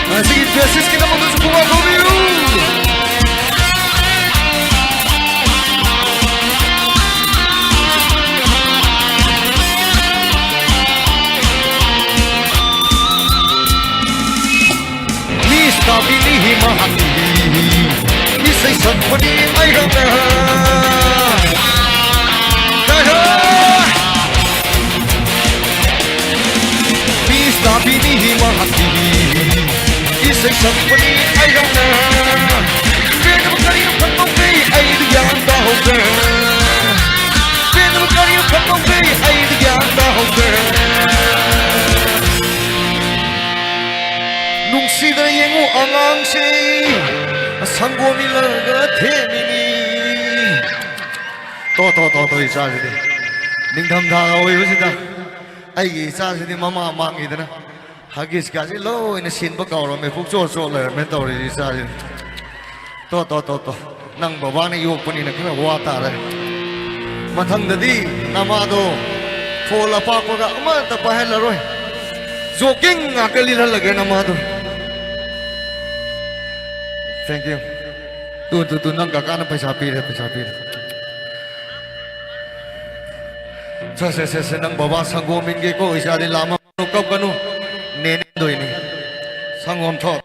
ꯉꯁꯤꯒꯤ ꯕꯦꯁꯤꯁꯀꯤꯗꯃꯛꯇꯁꯨ ꯈꯨꯕꯥꯛ ꯈꯨꯕꯤꯌꯨ꯫ ꯃꯤꯁ ꯇꯥꯕꯤꯅꯤ ꯃꯍꯥꯛꯀꯤ ꯏꯁꯩ ꯁꯛꯄꯅꯤ ꯑꯩꯍꯥꯛꯅ꯫ ꯃꯤꯁ ꯇꯥꯕꯤꯅꯤ ꯃꯍꯥꯛꯀꯤ ꯏꯁꯩ ꯁꯛꯄꯅꯤ ꯑꯩꯍꯥꯛꯅ꯫ ꯄꯦꯟꯗꯕ ꯀꯔꯤꯅꯣ ꯈꯪꯍꯧꯗꯦ ꯑꯩꯗꯤ ꯒ꯭ꯌꯥꯟ ꯇꯥꯍꯧꯗ꯭ꯔꯦ꯫ ꯄꯦꯟꯗꯕ ꯀꯔꯤꯅꯣ ꯈꯪꯍꯧꯗꯦ ꯑꯩꯗꯤ ꯒ꯭ꯌꯥꯟ ꯇꯥꯍꯧꯗ꯭ꯔꯦ꯫ ꯅꯨꯡꯁꯤꯗꯅ ꯌꯦꯡꯉꯨ ꯑꯉꯥꯡꯁꯦ, ꯁꯪꯒꯣꯝ ꯏꯜꯂꯒ ꯊꯦꯝꯃꯤꯅꯤ꯫ ꯇꯣ, ꯇꯣ, ꯇꯣ, ꯇꯣ, ꯏꯆꯥꯁꯤꯗꯤ꯫ ꯅꯤꯡꯊꯝꯊꯥꯒ ꯑꯣꯏꯕꯁꯤꯗ ꯑꯩꯒꯤ ꯏꯆꯥꯁꯤꯗꯤ ꯃꯃꯥ ꯃꯥꯡꯈꯤꯗꯅ ꯍꯒꯤꯁꯀꯥꯁꯦ ꯂꯣꯏꯅ ꯁꯤꯟꯕ ꯀꯥꯎꯔꯝꯃꯦ, ꯄꯨꯛꯆꯣꯠ ꯆꯣꯠ ꯂꯩꯔꯝꯃꯦ ꯇꯧꯔꯤꯁꯤ ꯏꯆꯥꯁꯤꯗꯤ꯫ ꯇꯣ, ꯇꯣ, ꯇꯣ, ꯇꯣ꯫ ꯅꯪ ꯕꯕꯥꯅ ꯌꯣꯛꯄꯅꯤꯅ ꯈꯔ ꯋꯥ ꯇꯥꯔꯦ꯫ ꯃꯊꯪꯗꯗꯤ ꯅꯃꯥꯗꯣ ꯐꯣꯜ ꯑꯄꯥꯛꯄꯒ ꯑꯃꯠꯇ ꯄꯥꯏꯍꯜꯂꯔꯣꯏ꯫ ꯖꯣꯒꯤꯡ ꯉꯥꯛꯇ ꯂꯤꯠꯍꯜꯂꯒꯦ ꯅꯃꯥꯗꯣ꯫ Thank you. Two, two, two, ꯅꯪ ꯀꯀꯥꯅ ꯄꯩꯁꯥ ꯄꯤꯔꯦ, ꯄꯩꯁꯥ ꯄꯤꯔꯦ꯫ ꯁꯦ, ꯁꯦ, ꯁꯦ, ꯁꯦ, ꯅꯪ ꯕꯕꯥ ꯁꯪꯒꯣꯝ ꯏꯟꯒꯦꯀꯣ, ꯏꯆꯥꯗꯤ ꯂꯥꯝꯃ ꯀꯞꯀꯅꯨ꯫ ꯅꯦꯅꯦꯗꯣꯏꯅꯤ꯫ ꯁꯪꯒꯣꯝ ꯊꯛ꯫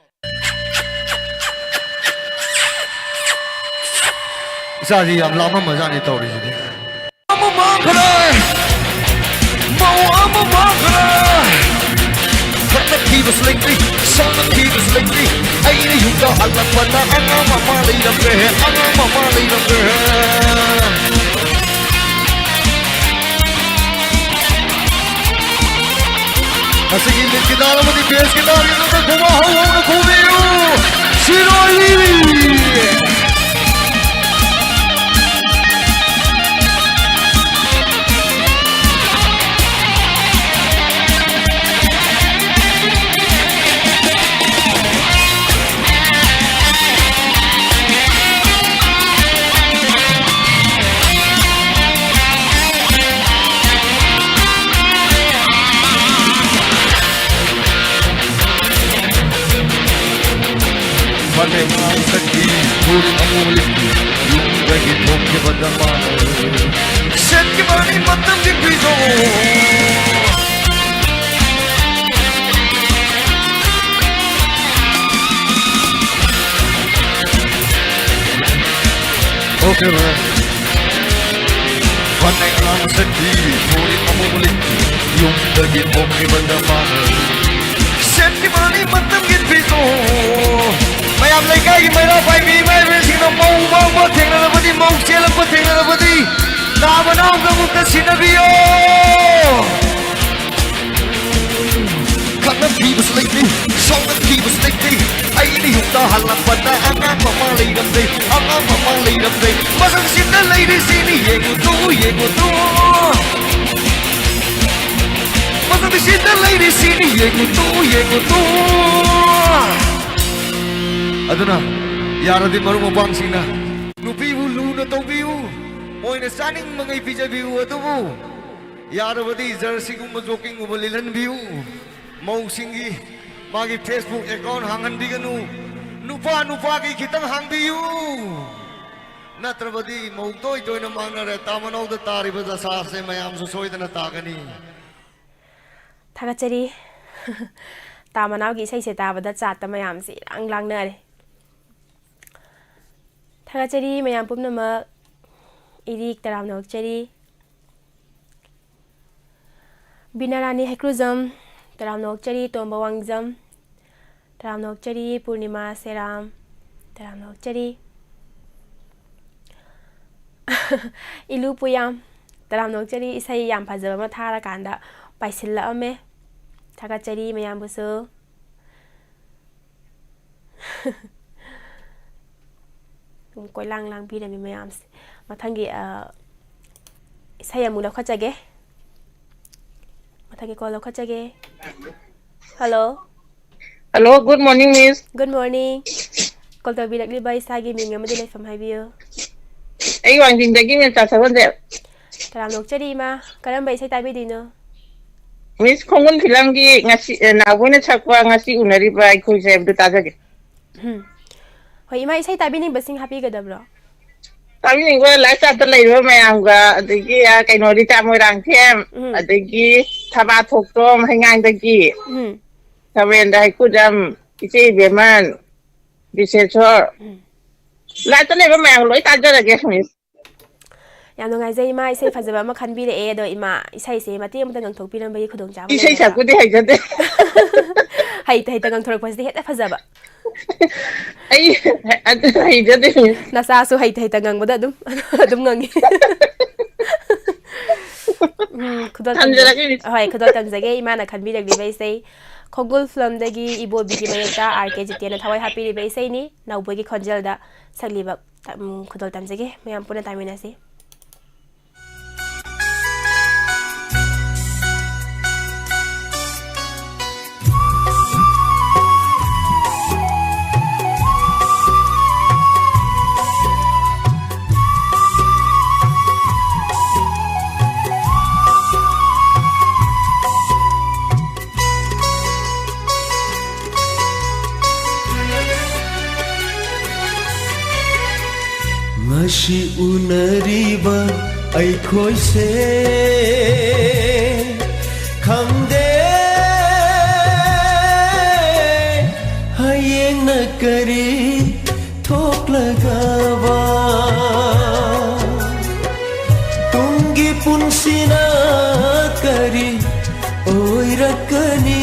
ꯏꯆꯥꯁꯤ ꯌꯥꯝ ꯂꯥꯞꯄꯝꯕꯖꯥꯠꯅꯤ ꯇꯧꯔꯤꯁꯤꯗꯤ꯫ ꯑꯃ ꯃꯥꯡꯈ꯭ꯔꯦ꯫ ꯃꯧ ꯑꯃ ꯃꯥꯡꯈ꯭ꯔꯦ꯫ ꯊꯤꯕꯁꯨ ꯂꯩꯇ꯭ꯔꯤ, ꯁꯣꯝꯗ ꯊꯤꯕꯁꯨ ꯂꯩꯇ꯭ꯔꯤ꯫ ꯑꯩꯅ ꯌꯨꯝꯗ ꯍꯜꯂꯛꯄꯗ ꯑꯉꯥꯡ ꯃꯃꯥ ꯂꯩꯔꯝꯗ꯭ꯔꯦ, ꯑꯉꯥꯡ ꯃꯃꯥ ꯂꯩꯔꯝꯗ꯭ꯔꯦ꯫ ꯉꯁꯤꯒꯤ ꯂꯤꯠ ꯒꯤꯇꯥꯔ ꯑꯃꯗꯤ ꯕꯦꯁ ꯒꯤꯇꯥꯔꯒꯤꯗꯃꯛꯇ ꯈꯨꯕꯥꯛ ꯍꯧꯍꯧꯅ ꯈꯨꯕꯤꯌꯨ꯫ ꯁꯤꯔꯣꯏ꯫ ꯐꯅꯦꯛ ꯉꯥꯡꯁꯛꯀꯤ ꯐꯨꯔꯤꯠ ꯑꯃꯨꯕ ꯂꯤꯠꯄꯤ, ꯌꯨꯝꯗꯒꯤ ꯊꯣꯛꯈꯤꯕꯗ ꯃꯥꯅ ꯁꯦꯠꯈꯤꯕꯅꯤ ꯃꯇꯝꯒꯤ ꯐꯤꯖꯣꯜ꯫ Okay, man. ꯐꯅꯦꯛ ꯉꯥꯡꯁꯛꯀꯤ ꯐꯨꯔꯤꯠ ꯑꯃꯨꯕ ꯂꯤꯠꯄꯤ, ꯌꯨꯝꯗꯒꯤ ꯊꯣꯛꯈꯤꯕꯗ ꯃꯥꯅ ꯁꯦꯠꯈꯤꯕꯅꯤ ꯃꯇꯝꯒꯤ ꯐꯤꯖꯣꯜ꯫ ꯃꯌꯥꯝ ꯂꯩꯀꯥꯏꯒꯤ ꯃꯩꯔꯥ ꯄꯥꯏꯕꯤ ꯏꯃꯥ ꯏꯕꯦꯟꯁꯤꯡꯅ ꯃꯧ ꯃꯥꯡꯕ ꯊꯦꯡꯅꯔꯕꯗꯤ, ꯃꯧ ꯆꯦꯜꯂꯛꯄ ꯊꯦꯡꯅꯔꯕꯗꯤ, ꯅꯥ ꯃꯅꯥꯎꯗ ꯑꯃꯨꯛꯇ ꯁꯤꯟꯅꯕꯤꯌꯣ꯫ ꯈꯠꯅ ꯊꯤꯕꯁꯨ ꯂꯩꯇꯦ, ꯁꯥꯎꯅ ꯊꯤꯕꯁꯨ ꯂꯩꯇꯦ꯫ ꯑꯩꯅ ꯌꯨꯝꯗ ꯍꯜꯂꯛꯄꯗ ꯑꯉꯥꯡ ꯃꯃꯥ ꯂꯩꯔꯝꯗꯦ, ꯑꯉꯥꯡ ꯃꯃꯥ ꯂꯩꯔꯝꯗꯦ꯫ ꯃꯁꯛꯁꯤꯗ ꯂꯩꯔꯤꯁꯤꯅꯤ ꯌꯦꯡꯉꯨ ꯇꯨ, ꯌꯦꯡꯉꯨ ꯇꯨ꯫ ꯃꯁꯛꯁꯤꯗ ꯂꯩꯔꯤꯁꯤꯅꯤ ꯌꯦꯡꯉꯨ ꯇꯨ, ꯌꯦꯡꯉꯨ ꯇꯨ꯫ ꯑꯗꯨꯅ ꯌꯥꯔꯗꯤ ꯃꯔꯨꯞ ꯃꯄꯥꯡꯁꯤꯡꯅ ꯅꯨꯄꯤꯕꯨ ꯂꯨꯅ ꯇꯧꯕꯤꯌꯨ, ꯃꯣꯏꯅ ꯆꯥꯅꯤꯡꯕꯉꯩ ꯄꯤꯖꯕꯤꯌꯨ꯫ ꯑꯗꯨꯕꯨ ꯌꯥꯔꯕꯗꯤ ꯖꯔꯁꯤꯒꯨꯝꯕ ꯖꯣꯀꯤꯡꯒꯨꯝꯕ ꯂꯤꯠꯍꯟꯕꯤꯌꯨ꯫ ꯃꯧꯁꯤꯡꯒꯤ ꯃꯥꯒꯤ Facebook account ꯍꯥꯡꯍꯟꯕꯤꯒꯅꯨ꯫ ꯅꯨꯄꯥ ꯅꯨꯄꯥꯒꯤ ꯈꯤꯇꯪ ꯍꯥꯡꯕꯤꯌꯨ꯫ ꯅꯠꯇ꯭ꯔꯕꯗꯤ ꯃꯧ ꯇꯣꯏ ꯇꯣꯏꯅ ꯃꯥꯡꯅꯔꯦ꯫ ꯇꯥ ꯃꯅꯥꯎꯗ ꯇꯥꯔꯤꯕ ꯗꯁꯥꯁꯦ ꯃꯌꯥꯝꯁꯨ ꯁꯣꯏꯗꯅ ꯇꯥꯒꯅꯤ꯫ ꯊꯥꯒꯠꯆꯔꯤ꯫ ꯇꯥ ꯃꯅꯥꯎꯒꯤ ꯏꯁꯩꯁꯦ ꯇꯥꯕꯗ ꯆꯥꯠꯇ ꯃꯌꯥꯝꯁꯦ ꯏꯔꯥꯡ ꯂꯥꯡꯅꯔꯦ꯫ ꯊꯥꯒꯠꯆꯔꯤ ꯃꯌꯥꯝ ꯄꯨꯝꯅꯃꯛ꯫ ꯏꯔꯤꯛ ꯇꯔꯥꯝꯅ ꯑꯣꯛꯆꯔꯤ꯫ ꯕꯤꯅꯥꯔꯥꯅꯤ ꯍꯩꯀ꯭ꯔꯨꯖꯝ, ꯇꯔꯥꯝꯅ ꯑꯣꯛꯆꯔꯤ ꯇꯣꯝꯕ ꯋꯥꯡꯖꯝ꯫ ꯇꯔꯥꯝꯅ ꯑꯣꯛꯆꯔꯤ ꯄꯨꯔꯅꯤꯃꯥ ꯁꯦꯔꯥꯝ꯫ ꯇꯔꯥꯝꯅ ꯑꯣꯛꯆꯔꯤ꯫ ꯏꯂꯨ ꯄꯨꯌꯥꯝ꯫ ꯇꯔꯥꯝꯅ ꯑꯣꯛꯆꯔꯤ, ꯏꯁꯩ ꯌꯥꯝ ꯐꯖꯕ ꯑꯃ ꯊꯥꯔꯀꯥꯟꯗ ꯄꯥꯏꯁꯤꯜꯂꯛꯑꯝꯃꯦ꯫ ꯊꯥꯒꯠꯆꯔꯤ ꯃꯌꯥꯝꯕꯨꯁꯨ꯫ ꯑꯗꯨꯝ ꯀꯣꯏꯂꯥꯡ ꯂꯥꯡꯕꯤꯔꯝꯃꯤ ꯃꯌꯥꯝꯁꯦ꯫ ꯃꯊꯪꯒꯤ, ꯑ, ꯏꯁꯩ ꯑꯃꯨꯛ ꯂꯧꯈꯠꯆꯒꯦ꯫ ꯃꯊꯪꯒꯤ ꯀꯣꯜ ꯂꯧꯈꯠꯆꯒꯦ꯫ Hello. Hello, good morning, miss꯫ Good morning꯫ Call ꯇꯧꯕꯤꯔꯛꯂꯤꯕ ꯏꯁꯥꯒꯤ ꯃꯤꯡ ꯑꯃꯗꯤ ꯂꯩꯐꯝ ꯍꯥꯏꯕꯤꯌꯨ꯫ ꯑꯩ ꯋꯥꯡꯖꯤꯡꯗꯒꯤ ꯃꯦꯝꯆꯥ ꯁꯒꯣꯜꯁꯦ꯫ ꯇꯔꯥꯝꯅ ꯑꯣꯛꯆꯔꯤ ꯏꯃꯥ꯫ ꯀꯔꯝꯕ ꯏꯁꯩ ꯇꯥꯕꯤꯗꯣꯏꯅꯣ? ꯃꯤꯁ ꯈꯣꯡꯒꯨꯟ ꯐꯤꯂꯝꯒꯤ ꯉꯁꯤ, ꯑ, ꯅꯥꯎꯕꯣꯏꯅ ꯁꯛꯄ ꯉꯁꯤ ꯎꯅꯔꯤꯕ ꯑꯩꯈꯣꯏꯁꯦ ꯍꯥꯏꯕꯗꯨ ꯇꯥꯖꯒꯦ꯫ ꯎꯝ꯫ ꯍꯣꯏ, ꯏꯃꯥ, ꯏꯁꯩ ꯇꯥꯕꯤꯅꯤꯡꯕꯁꯤꯡ ꯍꯥꯞꯄꯤꯒꯗꯕ꯭ꯔꯣ? ꯇꯥꯕꯤꯅꯤꯡꯕ ꯂꯥꯏꯐ ꯆꯥꯠꯇ ꯂꯩꯔꯤꯕ ꯃꯌꯥꯝꯒ, ꯑꯗꯒꯤ, ꯑ, ꯀꯩꯅꯣ, ꯔꯤꯇꯥ ꯃꯣꯏꯔꯥꯡꯊꯦꯝ, ꯎꯝ꯫ ꯑꯗꯒꯤ ꯊꯕꯥ ꯊꯣꯛꯆꯣꯝ ꯍꯩꯉꯥꯡꯗꯒꯤ, ꯎꯝ꯫ ꯁꯃꯦꯟꯗ꯭ꯔ ꯍꯩꯀꯨꯖꯝ, ꯏꯆꯦ ꯏꯕꯦꯝꯃꯟ, ꯕꯤꯁꯦꯁꯣꯔ, ꯎꯝ꯫ ꯂꯥꯏꯐꯇ ꯂꯩꯕ ꯃꯌꯥꯝ ꯂꯣꯏ ꯇꯥꯖꯔꯒꯦ, ꯃꯤꯁ꯫ ꯌꯥꯝ ꯅꯨꯡꯉꯥꯏꯖꯩ ꯏꯃꯥ, ꯏꯁꯩ ꯐꯖꯕ ꯑꯃ ꯈꯟꯕꯤꯔꯛꯑꯦ꯫ ꯑꯗꯣ ꯏꯃꯥ, ꯏꯁꯩꯁꯦ ꯃꯇꯦꯛ ꯑꯃꯇ ꯉꯪꯊꯣꯛꯄꯤꯔꯝꯕꯒꯤ ꯈꯨꯗꯣꯡꯆꯥꯕ ꯏꯁꯩ ꯂꯩꯒꯗ꯭ꯔꯥ? ꯁꯛꯄꯨꯗꯤ ꯍꯩꯖꯗꯦ꯫ ꯍꯩꯇ ꯍꯩꯇ ꯉꯪꯊꯣꯔꯛꯄꯁꯤꯗꯤ ꯍꯦꯛꯇ ꯐꯖꯕ꯫ ꯑꯩ ꯑꯗꯨ ꯍꯩꯖꯗꯦ, ꯃꯤꯁ꯫ ꯅꯆꯥꯁꯨ ꯍꯩꯇ ꯍꯩꯇ ꯉꯪꯕꯗ ꯑꯗꯨꯝ, ꯑꯗꯨꯝ ꯉꯪꯉꯤ꯫ ꯎꯝ, ꯈꯨꯗꯣꯜ ꯇꯝꯖ-, ꯊꯝꯖꯔꯒꯦ, ꯃꯤꯁ꯫ ꯍꯣꯏ, ꯈꯨꯗꯣꯜ ꯇꯝꯖꯒꯦ ꯏꯃꯥꯅ ꯈꯟꯕꯤꯔꯛꯂꯤꯕ ꯏꯁꯩ꯫ ꯈꯣꯡꯒꯨꯜ ꯐꯤꯂꯝꯗꯒꯤ ꯏꯕꯣꯕꯤꯒꯤ ꯃꯌꯦꯛꯇ ꯑꯥꯔ ꯀꯦ ꯖꯤꯇꯦꯟꯅ ꯊꯋꯥꯏ ꯍꯥꯞꯄꯤꯔꯤꯕ ꯏꯁꯩꯅꯤ꯫ ꯅꯥꯎꯕꯣꯏꯒꯤ ꯈꯣꯟꯖꯦꯜꯗ ꯁꯛꯂꯤꯕ, ꯎꯝ, ꯈꯨꯗꯣꯜ ꯇꯝꯖꯒꯦ꯫ ꯃꯌꯥꯝ ꯄꯨꯟꯅ ꯇꯥꯃꯤꯟꯅꯁꯤ꯫ ꯉꯁꯤ ꯎꯅꯔꯤꯕ ꯑꯩꯈꯣꯏꯁꯦ ꯈꯪꯗꯦ ꯍꯌꯦꯡꯅ ꯀꯔꯤ ꯊꯣꯛꯂꯒꯕ, ꯇꯨꯡꯒꯤ ꯄꯨꯟꯁꯤꯅ ꯀꯔꯤ ꯑꯣꯏꯔꯛꯀꯅꯤ?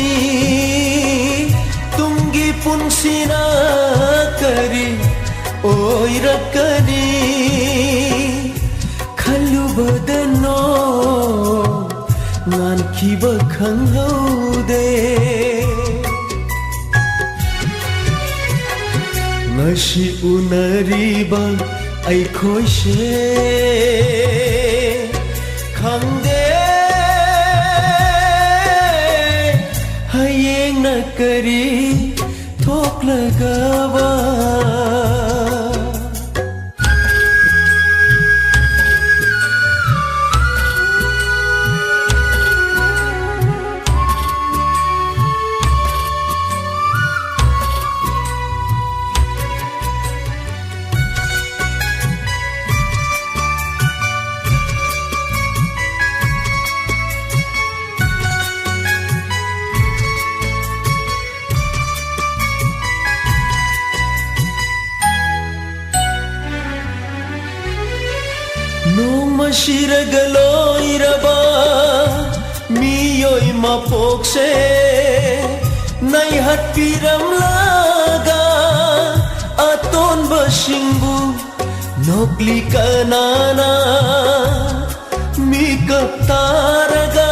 ꯀꯔꯤ ꯈꯜꯂꯨꯕꯗꯅꯣ ꯉꯥꯟꯈꯤꯕ ꯈꯪꯍꯧꯗꯦ꯫ ꯉꯁꯤ ꯎꯅꯔꯤꯕ ꯑꯩꯈꯣꯏꯁꯦ ꯈꯪꯗꯦ ꯍꯌꯦꯡꯅ ꯀꯔꯤ ꯊꯣꯛꯂꯒꯕ꯫ ꯅꯣꯡꯃ ꯁꯤꯔꯒ ꯂꯣꯏꯔꯕ ꯃꯤꯑꯣꯏ ꯃꯄꯣꯛꯁꯦ ꯅꯩꯍꯠꯄꯤꯔꯝꯂꯒ ꯑꯇꯣꯟꯕꯁꯤꯡꯕꯨ ꯅꯣꯛꯂꯤ ꯀꯅꯥꯅ ꯃꯤꯀꯞ ꯇꯥꯔꯒ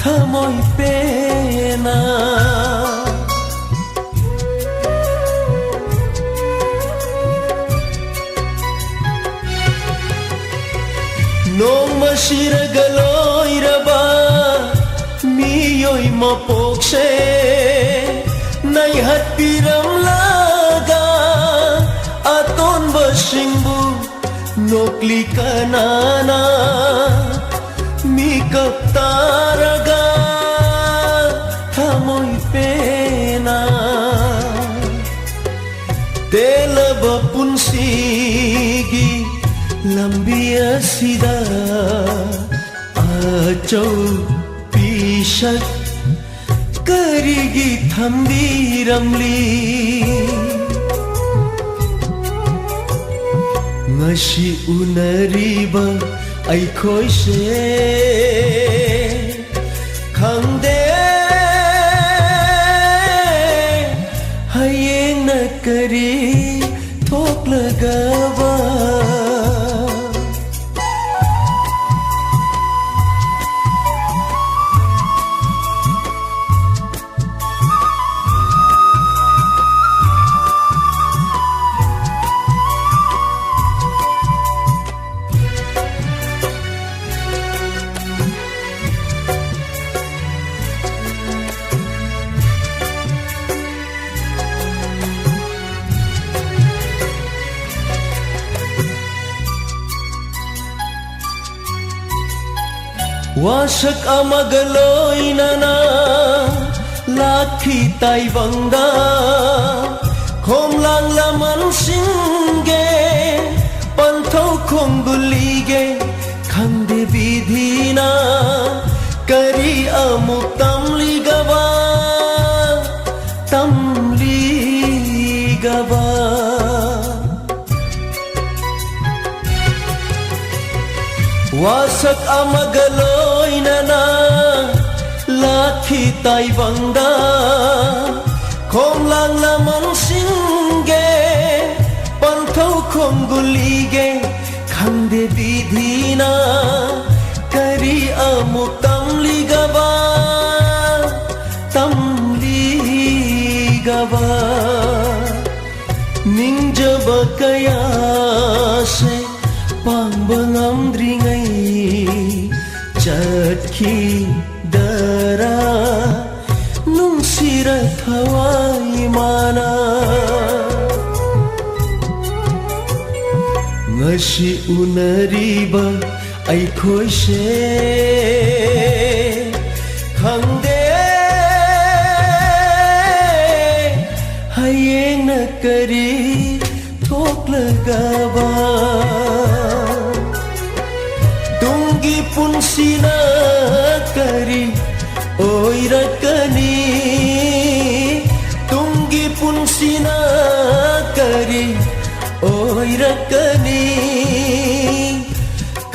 ꯊꯃꯣꯏ ꯄꯦꯟꯅ꯫ ꯅꯣꯡꯃ ꯁꯤꯔꯒ ꯂꯣꯏꯔꯕ ꯃꯤꯑꯣꯏ ꯃꯄꯣꯛꯁꯦ ꯅꯩꯍꯠꯄꯤꯔꯝꯂꯒ ꯑꯇꯣꯟꯕꯁꯤꯡꯕꯨ ꯅꯣꯛꯂꯤ ꯀꯅꯥꯅ ꯃꯤꯀꯞ ꯇꯥꯔꯒ ꯊꯃꯣꯏ ꯄꯦꯟꯅ ꯇꯦꯜꯂꯕ ꯄꯨꯟꯁꯤꯒꯤ ꯂꯝꯕꯤ ꯑꯁꯤꯗ ꯑꯆꯧ ꯄꯤꯁꯛ ꯀꯔꯤꯒꯤ ꯊꯝꯕꯤꯔꯝꯂꯤ? ꯉꯁꯤ ꯎꯅꯔꯤꯕ ꯑꯩꯈꯣꯏꯁꯦ ꯈꯪꯗꯦ ꯍꯌꯦꯡꯅ ꯀꯔꯤ ꯋꯥꯁꯛ ꯑꯃꯒ ꯂꯣꯏꯅꯅ ꯂꯥꯛꯈꯤ ꯇꯥꯏꯕꯪꯗ, ꯈꯣꯝꯂꯥꯡ ꯂꯃꯟꯁꯤꯡꯒꯦ, ꯄꯟꯊꯧ ꯈꯣꯡꯒꯨꯜꯂꯤꯒꯦ, ꯈꯪꯗꯦ ꯕꯤꯙꯤꯅ ꯀꯔꯤ ꯑꯃꯨꯛ ꯇꯝꯂꯤꯒꯕ, ꯇꯝꯂꯤꯒꯕ꯫ ꯋꯥꯁꯛ ꯑꯃꯒ ꯂꯣꯏꯅꯅ ꯂꯥꯛꯈꯤ ꯇꯥꯏꯕꯪꯗ, ꯈꯣꯝꯂꯥꯡ ꯂꯃꯟꯁꯤꯡꯒꯦ, ꯄꯟꯊꯧ ꯈꯣꯡꯒꯨꯜꯂꯤꯒꯦ, ꯈꯪꯗꯦ ꯕꯤꯙꯤꯅ ꯀꯔꯤ ꯑꯃꯨꯛ ꯇꯝꯂꯤꯒꯕ, ꯇꯝꯂꯤꯒꯕ꯫ ꯅꯤꯡꯖꯕ ꯀꯌꯥꯁꯦ ꯄꯥꯡꯕ ꯉꯝꯗ꯭ꯔꯤꯉꯩ ꯆꯠꯈꯤꯗꯔꯥ, ꯅꯨꯡꯁꯤꯔ ꯊꯋꯥꯏ ꯃꯥꯅ꯫ ꯉꯁꯤ ꯎꯅꯔꯤꯕ ꯑꯩꯈꯣꯏꯁꯦ, ꯈꯪꯗꯦ ꯍꯌꯦꯡꯅ ꯀꯔꯤ ꯊꯣꯛꯂꯒꯕ꯫ ꯇꯨꯡꯒꯤ ꯄꯨꯟꯁꯤꯅ ꯀꯔꯤ ꯑꯣꯏꯔꯛꯀꯅꯤ? ꯇꯨꯡꯒꯤ ꯄꯨꯟꯁꯤꯅ ꯀꯔꯤ ꯑꯣꯏꯔꯛꯀꯅꯤ?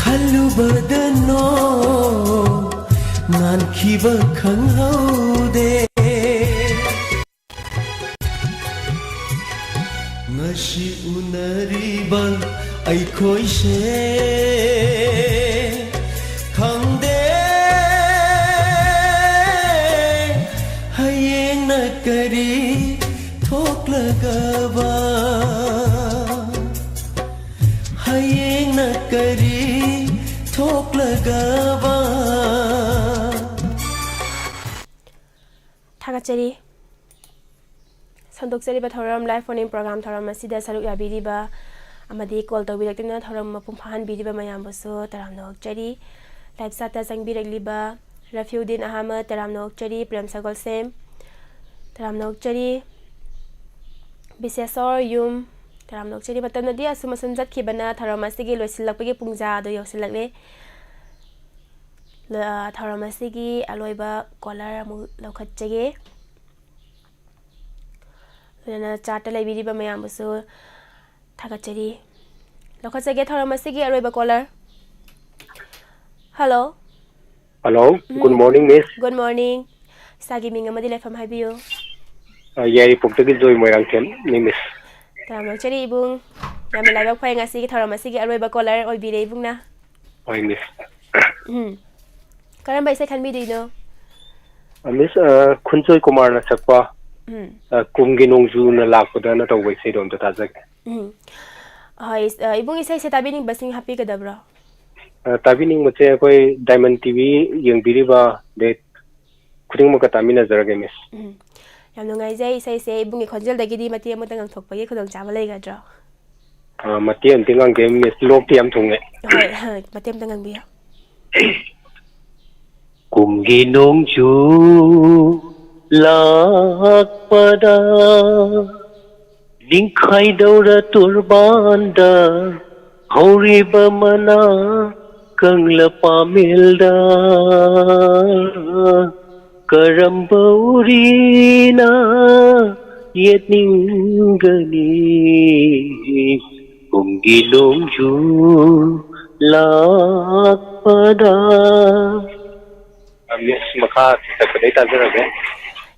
ꯈꯜꯂꯨꯕꯗ ꯅꯣꯡ ꯉꯥꯟꯈꯤꯕ ꯈꯪꯍꯧꯗꯦ꯫ ꯉꯁꯤ ꯎꯅꯔꯤꯕ ꯑꯩꯈꯣꯏꯁꯦ, ꯈꯪꯗꯦ ꯍꯌꯦꯡꯅ ꯀꯔꯤ ꯊꯣꯛꯂꯒꯕ, ꯍꯌꯦꯡꯅ ꯀꯔꯤ ꯊꯣꯛꯂꯒꯕ꯫ ꯊꯥꯒꯠꯆꯔꯤ꯫ ꯁꯟꯗꯣꯛꯆꯔꯤꯕ ꯊꯧꯔꯝ, live phone-in program ꯊꯧꯔꯝ ꯑꯁꯤꯗ ꯁꯔꯨꯛ ꯌꯥꯕꯤꯔꯤꯕ ꯑꯃꯗꯤ call ꯇꯧꯕꯤꯔꯛꯇꯨꯅ ꯊꯧꯔꯝ ꯃꯄꯨꯡ ꯐꯥꯍꯟꯕꯤꯔꯤꯕ ꯃꯌꯥꯝꯕꯨꯁꯨ ꯇꯔꯥꯝꯅ ꯑꯣꯛꯆꯔꯤ꯫ Live chat ꯇ ꯆꯪꯕꯤꯔꯛꯂꯤꯕ ꯔꯐꯤꯎꯗꯤꯟ ꯑꯍꯃꯗ, ꯇꯔꯥꯝꯅ ꯑꯣꯛꯆꯔꯤ꯫ ꯄ꯭ꯔꯦꯝ ꯁꯒꯣꯜꯁꯦꯝ, ꯇꯔꯥꯝꯅ ꯑꯣꯛꯆꯔꯤ꯫ ꯕꯤꯁꯦꯁꯣꯔ ꯌꯨꯝ, ꯇꯔꯥꯝꯅ ꯑꯣꯛꯆꯔꯤ꯫ ꯃꯇꯝꯅꯗꯤ ꯑꯁꯨꯝ ꯑꯁꯨꯝ ꯆꯠꯈꯤꯕꯅ ꯊꯧꯔꯝ ꯑꯁꯤꯒꯤ ꯂꯣꯏꯁꯤꯜꯂꯛꯄꯒꯤ ꯄꯨꯡꯖꯥ ꯑꯗꯨ ꯌꯧꯁꯤꯜꯂꯛꯂꯦ꯫ ꯂ-, ꯊꯧꯔꯝ ꯑꯁꯤꯒꯤ ꯑꯂꯣꯏꯕ caller ꯑꯃꯨꯛ ꯂꯧꯈꯠꯆꯒꯦ꯫ ꯂꯣꯏꯅꯅ chat ꯇ ꯂꯩꯕꯤꯔꯤꯕ ꯃꯌꯥꯝꯕꯨꯁꯨ ꯊꯥꯒꯠꯆꯔꯤ꯫ ꯂꯧꯈꯠꯆꯒꯦ ꯊꯧꯔꯝ ꯑꯁꯤꯒꯤ ꯑꯔꯣꯏꯕ caller꯫ Hello꯫ Hello, good morning, Miss꯫ Good morning꯫ ꯏꯁꯥꯒꯤ ꯃꯤꯡ ꯑꯃꯗꯤ ꯂꯩꯐꯝ ꯍꯥꯏꯕꯤꯌꯨ꯫ ꯑ, ꯌꯥꯏꯔꯤꯄꯣꯛꯇꯒꯤ ꯖꯣꯏ ꯃꯣꯏꯔꯥꯡꯊꯦꯝꯅꯤ, Miss꯫ ꯇꯔꯥꯝꯅ ꯑꯣꯛꯆꯔꯤ ꯏꯕꯨꯡ꯫ ꯌꯥꯝꯅ ꯂꯥꯏꯕꯛ ꯐꯩ, ꯉꯁꯤꯒꯤ ꯊꯧꯔꯝ ꯑꯁꯤꯒꯤ ꯑꯔꯣꯏꯕ caller ꯑꯣꯏꯕꯤꯔꯦ ꯏꯕꯨꯡꯅ꯫ ꯍꯣꯏ, Miss꯫ ꯎꯝ꯫ ꯀꯔꯝꯕ ꯏꯁꯩ ꯈꯟꯕꯤꯗꯣꯏꯅꯣ? ꯑ, Miss, ꯑ, ꯈꯨꯟꯆꯣꯏ ꯀꯨꯃꯥꯔꯅ ꯁꯛꯄ, ꯎꯝ꯫ ꯑ, ꯀꯨꯝꯒꯤ ꯅꯣꯡꯖꯨꯅ ꯂꯥꯛꯄꯗꯅ ꯇꯧꯕ ꯏꯁꯩꯗꯣ ꯑꯝꯇ ꯇꯥꯖꯒꯦ꯫ ꯎꯝ꯫ ꯍꯣꯏ, ꯑ, ꯏꯕꯨꯡ, ꯏꯁꯩꯁꯦ ꯇꯥꯕꯤꯅꯤꯡꯕꯁꯤꯡ ꯍꯥꯞꯄꯤꯒꯗꯕ꯭ꯔꯣ? ꯑ, ꯇꯥꯕꯤꯅꯤꯡꯕꯁꯦ ꯑꯩꯈꯣꯏ Diamond T V ꯌꯦꯡꯕꯤꯔꯤꯕ ꯑꯗꯩ ꯈꯨꯗꯤꯡꯃꯛꯀ ꯇꯥꯃꯤꯟꯅꯖꯔꯒꯦ, Miss꯫ ꯎꯝ꯫ ꯌꯥꯝ ꯅꯨꯡꯉꯥꯏꯖꯩ꯫ ꯏꯁꯩꯁꯦ ꯏꯕꯨꯡꯒꯤ ꯈꯣꯟꯖꯦꯜꯗꯒꯤꯗꯤ ꯃꯇꯦꯛ ꯑꯃꯇ ꯉꯪꯊꯣꯛꯄꯒꯤ ꯈꯨꯗꯣꯡꯆꯥꯕ ꯂꯩꯒꯗ꯭ꯔꯣ? ꯑ, ꯃꯇꯦꯛ ꯑꯃꯇ ꯉꯪꯒꯦ, Miss꯫ ꯂꯣꯛꯇꯤ ꯌꯥꯝ ꯊꯨꯡꯉꯦ꯫ ꯍꯣꯏ, ꯍꯣꯏ, ꯃꯇꯦꯛ ꯑꯃꯇ ꯉꯪꯕꯤꯌꯨ꯫ ꯀꯨꯝꯒꯤ ꯅꯣꯡꯖꯨ ꯂꯥꯛꯄꯗ, ꯅꯤꯡꯈꯥꯏꯗꯧꯔ ꯇꯣꯔꯕꯥꯟꯗ ꯍꯧꯔꯤꯕ ꯃꯅꯥ ꯀꯪꯂ ꯄꯥꯃꯦꯜꯗ, ꯀꯔꯝꯕ ꯎꯔꯤꯅ ꯌꯦꯠꯅꯤꯡꯒꯅꯤ? ꯀꯨꯝꯒꯤ ꯅꯣꯡꯖꯨ ꯂꯥꯛꯄꯗ꯫ ꯑ, Miss, ꯃꯈꯥ ꯆꯠꯄꯗꯩ ꯇꯥꯖꯔꯒꯦ꯫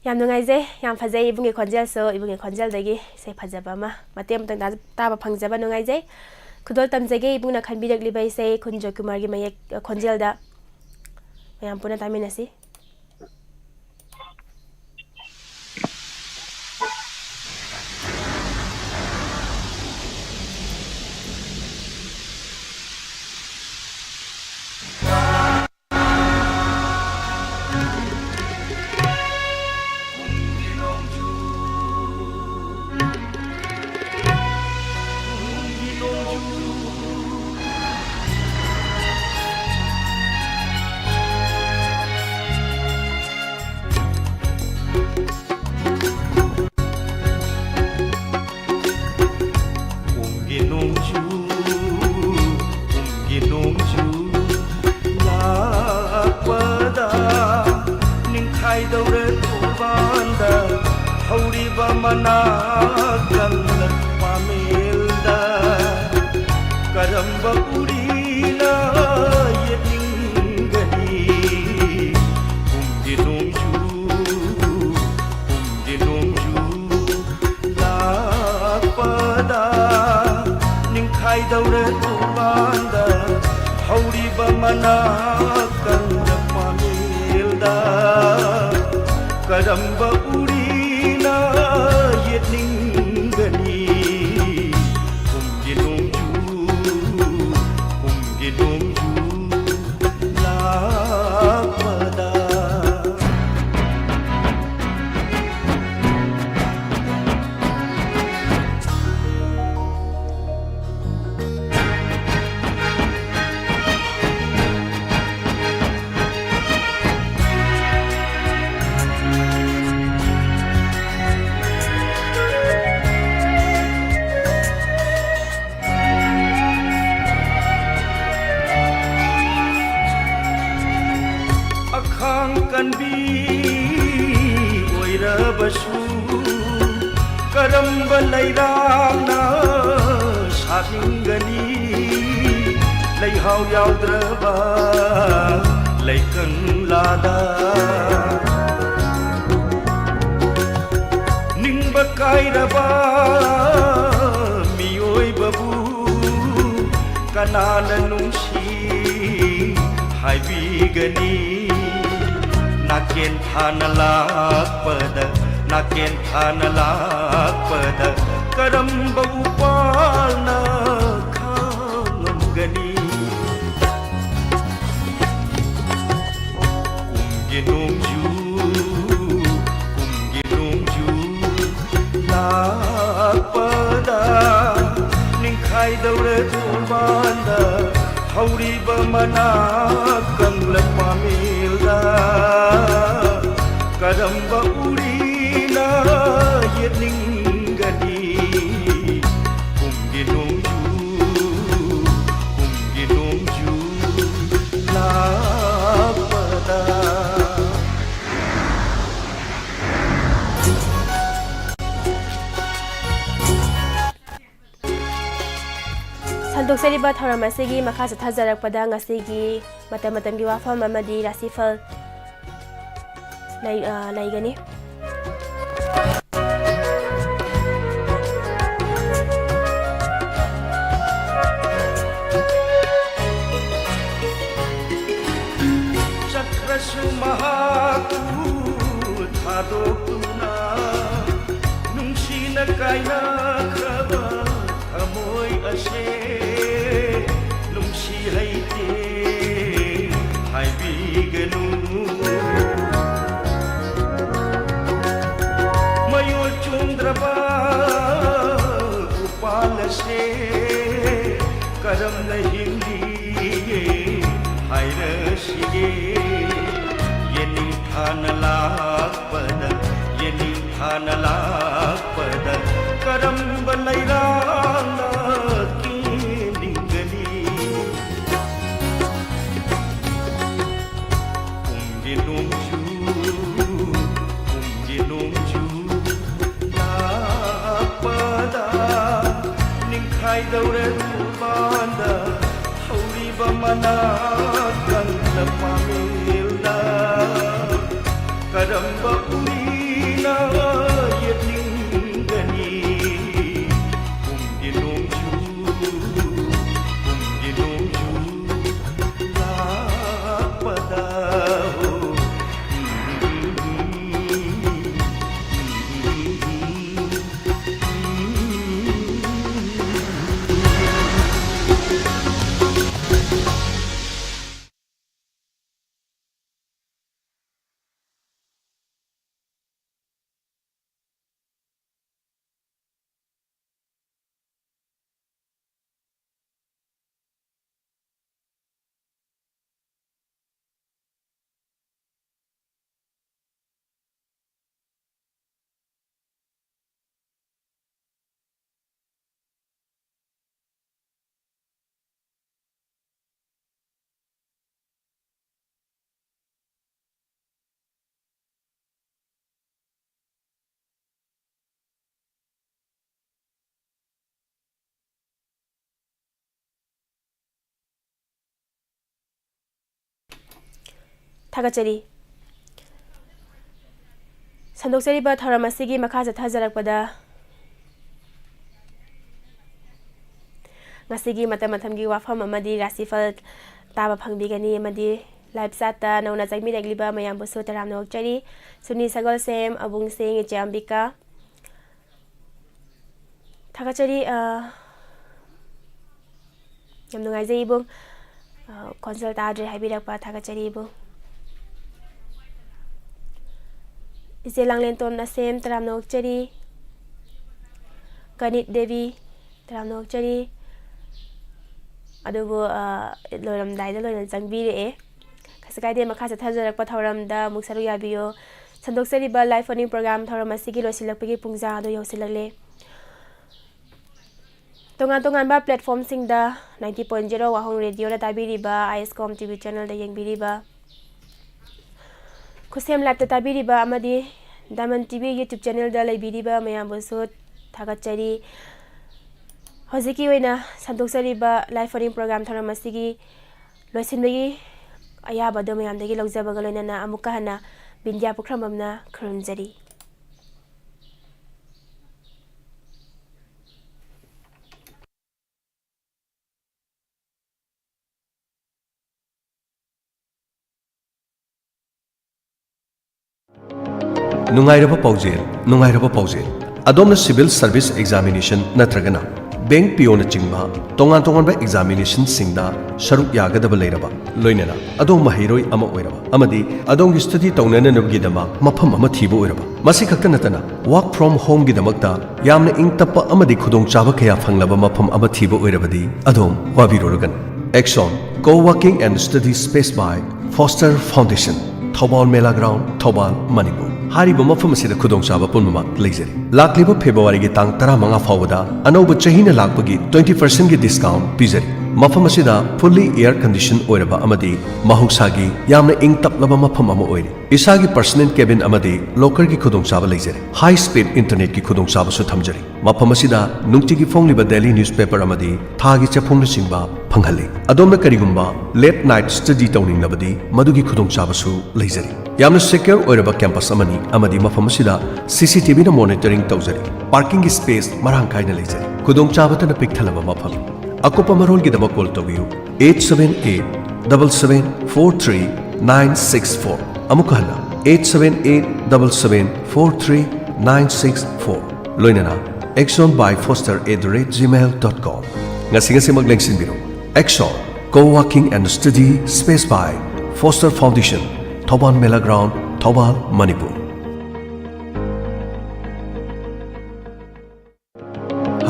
ꯌꯥꯝ ꯅꯨꯡꯉꯥꯏꯖꯩ, ꯌꯥꯝ ꯐꯖꯩ ꯏꯕꯨꯡꯒꯤ ꯈꯣꯟꯖꯦꯜꯁꯨ, ꯏꯕꯨꯡꯒꯤ ꯈꯣꯟꯖꯦꯜꯗꯒꯤ ꯏꯁꯩ ꯐꯖꯕ ꯑꯃ ꯃꯇꯦꯛ ꯑꯃꯇꯪ ꯇꯥ-, ꯇꯥꯕ ꯐꯪꯖꯕ ꯅꯨꯡꯉꯥꯏꯖꯩ꯫ ꯈꯨꯗꯣꯜ ꯇꯝꯖꯒꯦ ꯏꯕꯨꯡꯅ ꯈꯟꯕꯤꯔꯛꯂꯤꯕ ꯏꯁꯩ ꯈꯨꯟꯖꯣꯏ ꯀꯨꯃꯥꯔꯒꯤ ꯃꯌꯦꯛ, ꯈꯣꯟꯖꯦꯜꯗ ꯃꯌꯥꯝ ꯄꯨꯟꯅ ꯇꯥꯃꯤꯟꯅꯁꯤ꯫ ꯃꯅꯥ ꯀꯪꯂꯛ ꯄꯥꯃꯦꯜꯗ ꯀꯔꯝꯕ ꯎꯔꯤꯅ ꯌꯦꯠꯅꯤꯡꯒꯅꯤ? ꯀꯨꯝꯒꯤ ꯅꯣꯡꯖꯨ, ꯀꯨꯝꯒꯤ ꯅꯣꯡꯖꯨ ꯂꯥꯛꯄꯗ ꯅꯤꯡꯈꯥꯏꯗꯧꯔꯦ ꯇꯣꯉꯥꯟꯗ ꯍꯧꯔꯤꯕ ꯃꯅꯥ ꯀꯪꯂꯛ ꯄꯥꯃꯦꯜꯗ ꯀꯔꯝꯕ ꯎꯔꯤꯅ ꯌꯦꯠꯅꯤꯡꯒꯅꯤ? ꯀꯨꯝꯒꯤ ꯅꯣꯡꯖꯨ, ꯀꯨꯝꯒꯤ ꯅꯣꯡꯖꯨ ꯂꯥꯛꯄꯗ꯫ ꯑꯈꯥꯡ ꯀꯟꯕꯤ ꯑꯣꯏꯔꯕꯁꯨ ꯀꯔꯝꯕ ꯂꯩꯔꯥꯡꯅ ꯁꯥꯠꯅꯤꯡꯒꯅꯤ? ꯂꯩꯍꯥꯎ ꯌꯥꯎꯗ꯭ꯔꯕ ꯂꯩꯀꯪꯂꯥꯗ ꯅꯤꯡꯕ ꯀꯥꯏꯔꯕ ꯃꯤꯑꯣꯏꯕꯕꯨ ꯀꯅꯥꯅ ꯅꯨꯡꯁꯤ ꯍꯥꯏꯕꯤꯒꯅꯤ? ꯅꯥꯀꯦꯟ ꯊꯥꯅ ꯂꯥꯛꯄꯗ, ꯅꯥꯀꯦꯟ ꯊꯥꯅ ꯂꯥꯛꯄꯗ ꯀꯔꯝꯕ ꯎꯄꯥꯜꯅ ꯈꯥꯡꯉꯝꯒꯅꯤ? ꯀꯨꯝꯒꯤ ꯅꯣꯡꯖꯨ, ꯀꯨꯝꯒꯤ ꯅꯣꯡꯖꯨ ꯂꯥꯛꯄꯗ ꯅꯤꯡꯈꯥꯏꯗꯧꯔꯦ ꯇꯣꯉꯥꯟꯗ ꯍꯧꯔꯤꯕ ꯃꯅꯥ ꯀꯪꯂꯛ ꯄꯥꯃꯦꯜꯗ ꯀꯔꯝꯕ ꯎꯔꯤꯅ ꯌꯦꯠꯅꯤꯡꯒꯅꯤ? ꯀꯨꯝꯒꯤ ꯅꯣꯡꯖꯨ, ꯀꯨꯝꯒꯤ ꯅꯣꯡꯖꯨ ꯂꯥꯛꯄꯗ꯫ ꯊꯣꯛꯆꯔꯤꯕ ꯊꯧꯔꯝ ꯑꯁꯤꯒꯤ ꯃꯈꯥ ꯆꯠꯊꯖꯔꯛꯄꯗ ꯉꯁꯤꯒꯤ ꯃꯇꯝ ꯃꯇꯝꯒꯤ ꯋꯥꯐꯝ ꯑꯃꯗꯤ ꯔꯥꯁꯤꯐꯜ ꯂꯩ-, ꯑ, ꯂꯩꯒꯅꯤ꯫ ꯆꯠꯈ꯭ꯔꯁꯨ ꯃꯍꯥꯛꯄꯨ ꯊꯥꯗꯣꯛꯇꯨꯅ ꯅꯨꯡꯁꯤꯅ ꯀꯥꯏꯅꯈ꯭ꯔꯕ ꯊꯃꯣꯏ ꯑꯁꯦ ꯅꯨꯡꯁꯤ ꯍꯩꯇꯦ ꯍꯥꯏꯕꯤꯒꯅꯨ꯫ ꯃꯌꯣꯜ ꯆꯣꯡꯗ꯭ꯔꯕ ꯎꯄꯥꯜ ꯑꯁꯦ ꯀꯔꯝꯅ ꯍꯤꯡꯂꯤꯌꯦ ꯍꯥꯏꯔꯁꯤꯒꯦ? ꯌꯦꯅꯤꯡꯊꯥꯅ ꯂꯥꯛꯄꯗ, ꯌꯦꯅꯤꯡꯊꯥꯅ ꯂꯥꯛꯄꯗ ꯀꯔꯝꯕ ꯂꯩꯔꯥꯡꯅ ꯀꯦꯟꯅꯤꯡꯒꯅꯤ? ꯀꯨꯝꯒꯤ ꯅꯣꯡꯖꯨ, ꯀꯨꯝꯒꯤ ꯅꯣꯡꯖꯨ ꯂꯥꯛꯄꯗ ꯅꯤꯡꯈꯥꯏꯗꯧꯔꯦ ꯎꯄꯥꯟꯗ ꯍꯧꯔꯤꯕ ꯃꯅꯥ ꯀꯪꯅ ꯄꯥꯃꯦꯜꯗ ꯀꯔꯝꯕ ꯎꯔꯤꯅ ꯌꯦꯠꯅꯤꯡꯒꯅꯤ? ꯀꯨꯝꯒꯤ ꯅꯣꯡꯖꯨ, ꯀꯨꯝꯒꯤ ꯅꯣꯡꯖꯨ ꯂꯥꯛꯄꯗ꯫ ꯊꯥꯒꯠꯆꯔꯤ꯫ ꯁꯟꯗꯣꯛꯆꯔꯤꯕ ꯊꯧꯔꯝ ꯑꯁꯤꯒꯤ ꯃꯈꯥ ꯆꯠꯊꯖꯔꯛꯄꯗ, ꯉꯁꯤꯒꯤ ꯃꯇꯝ ꯃꯇꯝꯒꯤ ꯋꯥꯐꯝ ꯑꯃꯗꯤ ꯔꯥꯁꯤꯐꯜ ꯇꯥꯕ ꯐꯪꯕꯤꯒꯅꯤ, ꯑꯃꯗꯤ live chatꯇ ꯅꯧꯅ ꯆꯪꯕꯤꯔꯛꯂꯤꯕ ꯃꯌꯥꯝꯕꯨꯁꯨ ꯇꯔꯥꯝꯅ ꯑꯣꯛꯆꯔꯤ꯫ ꯁꯨꯅꯤ ꯁꯒꯣꯜꯁꯦꯝ, ꯑꯕꯨꯡꯁꯤꯡ, ꯏꯆꯦ ꯑꯝꯕꯤꯀꯥ, ꯊꯥꯒꯠꯆꯔꯤ꯫ ꯑ, ꯌꯥꯝ ꯅꯨꯡꯉꯥꯏꯖꯩ ꯏꯕꯨꯡ꯫ ꯑ, ꯈꯣꯟꯖꯦꯜ ꯇꯥꯗ꯭ꯔꯦ ꯍꯥꯏꯕꯤꯔꯛꯄ ꯊꯥꯒꯠꯆꯔꯤ ꯏꯕꯨꯡ꯫ ꯏꯆꯦ ꯂꯥꯡꯂꯦꯟꯇꯣꯟ ꯑꯁꯦꯝ, ꯇꯔꯥꯝꯅ ꯑꯣꯛꯆꯔꯤ꯫ ꯀꯅꯤꯠ ꯗꯦꯕꯤ, ꯇꯔꯥꯝꯅ ꯑꯣꯛꯆꯔꯤ꯫ ꯑꯗꯨꯕꯨ, ꯑ, ꯂꯣꯏꯔꯝꯗꯥꯏꯗ ꯂꯣꯏꯅ ꯆꯪꯕꯤꯔꯛꯑꯦ꯫ ꯀꯩꯁꯨ ꯀꯥꯏꯗꯦ, ꯃꯈꯥ ꯆꯠꯊꯖꯔꯛꯄ ꯊꯧꯔꯝꯗ ꯑꯃꯨꯛ ꯁꯔꯨꯛ ꯌꯥꯕꯤꯌꯨ꯫ ꯁꯟꯗꯣꯛꯆꯔꯤꯕ live phone-in program ꯊꯧꯔꯝ ꯑꯁꯤꯒꯤ ꯂꯣꯏꯁꯤꯜꯂꯛꯄꯒꯤ ꯄꯨꯡꯖꯥ ꯑꯗꯨ ꯌꯧꯁꯤꯜꯂꯛꯂꯦ꯫ ꯇꯣꯉꯥꯟ ꯇꯣꯉꯥꯟꯕ platformꯁꯤꯡꯗ ninety point zero ꯋꯥꯍꯣꯡ ꯔꯦꯗꯤꯑꯣꯗ ꯇꯥꯕꯤꯔꯤꯕ, ISCOM TV channelꯗ ꯌꯦꯡꯕꯤꯔꯤꯕ, ꯈꯨꯠꯁꯦꯝ liveꯇ ꯇꯥꯕꯤꯔꯤꯕ ꯑꯃꯗꯤ Diamond TV YouTube channelꯗ ꯂꯩꯕꯤꯔꯤꯕ ꯃꯌꯥꯝꯕꯨꯁꯨ ꯊꯥꯒꯠꯆꯔꯤ꯫ ꯍꯧꯖꯤꯛꯀꯤ ꯑꯣꯏꯅ ꯁꯟꯗꯣꯛꯆꯔꯤꯕ live phone-in program ꯊꯧꯔꯝ ꯑꯁꯤꯒꯤ ꯂꯣꯏꯁꯤꯟꯕꯒꯤ ꯑꯌꯥꯕ ꯑꯗꯨ ꯃꯌꯥꯝꯗꯒꯤ ꯂꯧꯖꯕꯒ ꯂꯣꯏꯅꯅ ꯑꯃꯨꯛꯀ ꯍꯟꯅ ꯕꯤꯟꯗ꯭ꯌꯥ ꯄꯨꯈ꯭ꯔꯝꯕꯝꯅ ꯈꯨꯔꯨꯝꯖꯔꯤ꯫ ꯅꯨꯡꯉꯥꯏꯔꯕ ꯄꯥꯎꯖꯦꯜ, ꯅꯨꯡꯉꯥꯏꯔꯕ ꯄꯥꯎꯖꯦꯜ꯫ ꯑꯗꯣꯝꯅ civil service examination ꯅꯠꯇ꯭ꯔꯒꯅ bank POꯅꯆꯤꯡꯕ ꯇꯣꯉꯥꯟ ꯇꯣꯉꯥꯟꯕ examinationꯁꯤꯡꯗ ꯁꯔꯨꯛ ꯌꯥꯒꯗꯕ ꯂꯩꯔꯕ, ꯂꯣꯏꯅꯅ ꯑꯗꯣꯝ ꯃꯍꯩꯔꯣꯏ ꯑꯃ ꯑꯣꯏꯔꯕ ꯑꯃꯗꯤ ꯑꯗꯣꯝꯒꯤ study ꯇꯧꯅꯅꯕꯒꯤꯗꯃꯛ ꯃꯐꯝ ꯑꯃ ꯊꯤꯕ ꯑꯣꯏꯔꯕ, ꯃꯁꯤ ꯈꯛꯇ ꯅꯠꯇꯅ work from homeꯒꯤꯗꯃꯛꯇ ꯌꯥꯝꯅ ꯏꯪ ꯇꯞꯄ ꯑꯃꯗꯤ ꯈꯨꯗꯣꯡꯆꯥꯕ ꯀꯌꯥ ꯐꯪꯂꯕ ꯃꯐꯝ ꯑꯃ ꯊꯤꯕ ꯑꯣꯏꯔꯕꯗꯤ ꯑꯗꯣꯝ ꯋꯥꯕꯤꯔꯨꯔꯒꯅꯨ꯫ Axon, co-working and study space by Foster Foundation, Thoubal ꯃꯦꯂꯥ ground, ꯊꯧꯕꯥꯜ, ꯃꯅꯤꯄꯨꯔ꯫ ꯍꯥꯏꯔꯤꯕ ꯃꯐꯝ ꯑꯁꯤꯗ ꯈꯨꯗꯣꯡꯆꯥꯕ ꯄꯨꯝꯅꯃꯛ ꯂꯩꯖꯔꯤ꯫ ꯂꯥꯛꯂꯤꯕ Februaryꯒꯤ ꯇꯥꯡ ꯇꯔꯥꯃꯉꯥ ꯐꯥꯎꯕꯗ ꯑꯅꯧꯕ ꯆꯍꯤꯅ ꯂꯥꯛꯄꯒꯤ twenty percentꯒꯤ discount ꯄꯤꯖꯔꯤ꯫ ꯃꯐꯝ ꯑꯁꯤꯗ fully air condition ꯑꯣꯏꯔꯕ ꯑꯃꯗꯤ ꯃꯍꯧꯁꯥꯒꯤ ꯌꯥꯝꯅ ꯏꯪ ꯇꯞꯂꯕ ꯃꯐꯝ ꯑꯃ ꯑꯣꯏꯔꯤ꯫ ꯏꯁꯥꯒꯤ personal cabin ꯑꯃꯗꯤ locker ꯒꯤ ꯈꯨꯗꯣꯡꯆꯥꯕ ꯂꯩꯖꯔꯤ꯫ High speed internet ꯀꯤ ꯈꯨꯗꯣꯡꯆꯥꯕꯁꯨ ꯊꯝꯖꯔꯤ꯫ ꯃꯐꯝ ꯑꯁꯤꯗ ꯅꯨꯡꯇꯤꯒꯤ ꯐꯣꯡꯂꯤꯕ daily newspaper ꯑꯃꯗꯤ ꯊꯥꯒꯤ ꯆꯦꯐꯣꯡꯅꯆꯤꯡꯕ ꯐꯪꯍꯜꯂꯤ꯫ ꯑꯗꯣꯝꯅ ꯀꯔꯤꯒꯨꯝꯕ late night study ꯇꯧꯅꯤꯡꯂꯕꯗꯤ ꯃꯗꯨꯒꯤ ꯈꯨꯗꯣꯡꯆꯥꯕꯁꯨ ꯂꯩꯖꯔꯤ꯫ ꯌꯥꯝꯅ secure ꯑꯣꯏꯔꯕ campus ꯑꯃꯅꯤ ꯑꯃꯗꯤ ꯃꯐꯝ ꯑꯁꯤꯗ C C T V ꯅ monitoring ꯇꯧꯖꯔꯤ꯫ Parking ꯒꯤ space ꯃꯔꯥꯡ ꯀꯥꯏꯅ ꯂꯩꯖꯔꯤ꯫ ꯈꯨꯗꯣꯡꯆꯥꯕꯇꯅ ꯄꯤꯛ ꯊꯜꯂꯕ ꯃꯐꯝ꯫ ꯑꯀꯨꯞꯄ ꯃꯔꯣꯜꯒꯤꯗꯃꯛ call ꯇꯧꯕꯤꯌꯨ eight seven eight double seven four three nine six four꯫ ꯑꯃꯨꯛ ꯍꯟꯅ eight seven eight double seven four three nine six four꯫ ꯂꯣꯏꯅꯅ axon by foster at the rate gmail dot com꯫ ꯉꯁꯤ ꯉꯁꯤꯃꯛ ꯂꯦꯡꯁꯤꯟꯕꯤꯔꯣ꯫ Axon, co-working and study space by Foster Foundation, Thoubal ꯃꯦꯂꯥ ground, Thoubal, Manipur.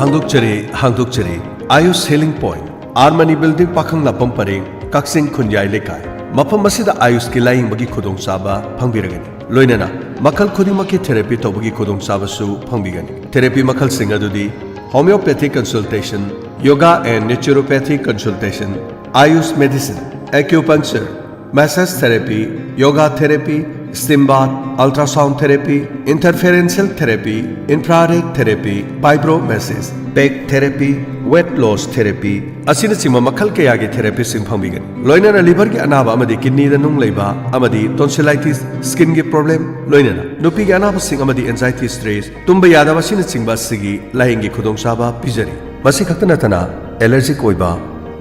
ꯍꯥꯡꯗꯣꯛꯆꯔꯤ, ꯍꯥꯡꯗꯣꯛꯆꯔꯤ꯫ Ayush Healing Point, R Mani Building, ꯄꯥꯈꯪ ꯂꯥꯄꯝ ꯄꯔꯦꯡ, ꯀꯛꯆꯤꯡ ꯈꯨꯟꯌꯥꯏ ꯂꯩꯀꯥꯏ꯫ ꯃꯐꯝ ꯑꯁꯤꯗ ꯑꯥꯌꯨꯁꯀꯤ ꯂꯥꯌꯦꯡꯕꯒꯤ ꯈꯨꯗꯣꯡꯆꯥꯕ ꯐꯪꯕꯤꯔꯒꯅꯤ꯫ ꯂꯣꯏꯅꯅ ꯃꯈꯜ ꯈꯨꯗꯤꯡꯃꯛꯀꯤ therapy ꯇꯧꯕꯒꯤ ꯈꯨꯗꯣꯡꯆꯥꯕꯁꯨ ꯐꯪꯕꯤꯒꯅꯤ꯫ Therapy ꯃꯈꯜꯁꯤꯡ ꯑꯗꯨꯗꯤ homeopathic consultation, yoga and naturopathic consultation, Ayush medicine, acupuncture, massage therapy, yoga therapy, steam bath, ultrasound therapy, interferential therapy, infrared therapy, vibro massage, back therapy, weight loss therapy ꯑꯁꯤꯅꯆꯤꯡꯕ ꯃꯈꯜ ꯀꯌꯥꯒꯤ therapy ꯁꯤꯡ ꯐꯪꯕꯤꯒꯅꯤ꯫ ꯂꯣꯏꯅꯅ liver ꯒꯤ ꯑꯅꯥꯕ ꯑꯃꯗꯤ kidney ꯗ ꯅꯨꯡ ꯂꯩꯕ ꯑꯃꯗꯤ tonsillitis, skin ꯒꯤ problem, ꯂꯣꯏꯅꯅ ꯅꯨꯄꯤꯒꯤ ꯑꯅꯥꯕꯁꯤꯡ ꯑꯃꯗꯤ anxiety, stress, ꯇꯨꯝꯕ ꯌꯥꯗꯕ ꯑꯁꯤꯅꯆꯤꯡꯕ ꯑꯁꯤꯒꯤ ꯂꯥꯌꯦꯡꯒꯤ ꯈꯨꯗꯣꯡꯆꯥꯕ ꯄꯤꯖꯔꯤ꯫ ꯃꯁꯤ ꯈꯛꯇ ꯅꯠꯇꯅ allergic ꯑꯣꯏꯕ,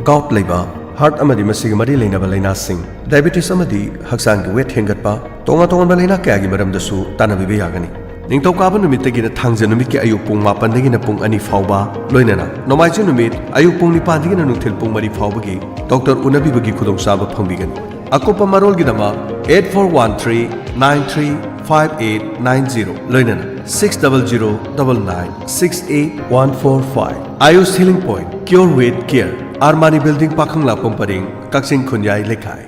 gout ꯂꯩꯕ, heart ꯑꯃꯗꯤ ꯃꯁꯤꯒꯤ ꯃꯔꯤ ꯂꯩꯅꯕ ꯂꯥꯏꯅꯥꯁꯤꯡ, diabetes ꯑꯃꯗꯤ ꯍꯛꯆꯥꯡꯒꯤ weight ꯍꯦꯟꯒꯠꯄ, ꯇꯣꯉꯥꯟ ꯇꯣꯉꯥꯟꯕ ꯂꯥꯏꯅꯥ ꯀꯌꯥꯒꯤ ꯃꯔꯝꯗꯁꯨ ꯇꯥꯟꯅꯕꯤꯕ ꯌꯥꯒꯅꯤ꯫ ꯅꯤꯡꯊꯧꯀꯥꯕ ꯅꯨꯃꯤꯠꯇꯒꯤꯅ ꯊꯥꯡꯖ ꯅꯨꯃꯤꯠꯀꯤ ꯑꯌꯨꯛ ꯄꯨꯡ ꯃꯥꯄꯟꯗꯒꯤꯅ ꯄꯨꯡ ꯑꯅꯤ ꯐꯥꯎꯕ, ꯂꯣꯏꯅꯅ ꯅꯣꯡꯃꯥꯏꯖꯤꯡ ꯅꯨꯃꯤꯠ ꯑꯌꯨꯛ ꯄꯨꯡ ꯅꯤꯄꯥꯟꯗꯒꯤꯅ ꯅꯨꯡꯊꯤꯜ ꯄꯨꯡ ꯃꯔꯤ ꯐꯥꯎꯕꯒꯤ doctor ꯎꯅꯕꯤꯕꯒꯤ ꯈꯨꯗꯣꯡꯆꯥꯕ ꯐꯪꯕꯤꯒꯅꯤ꯫ ꯑꯀꯨꯞꯄ ꯃꯔꯣꯜꯒꯤꯗꯃꯛ eight four one three nine three five eight nine zero, ꯂꯣꯏꯅꯅ six double zero double nine six eight one four five꯫ Ayush Healing Point, cure with care, R Mani Building, ꯄꯥꯈꯪ ꯂꯥꯛꯄꯝ ꯄꯔꯦꯡ, ꯀꯛꯆꯤꯡ ꯈꯨꯟꯌꯥꯏ ꯂꯩꯀꯥꯏ꯫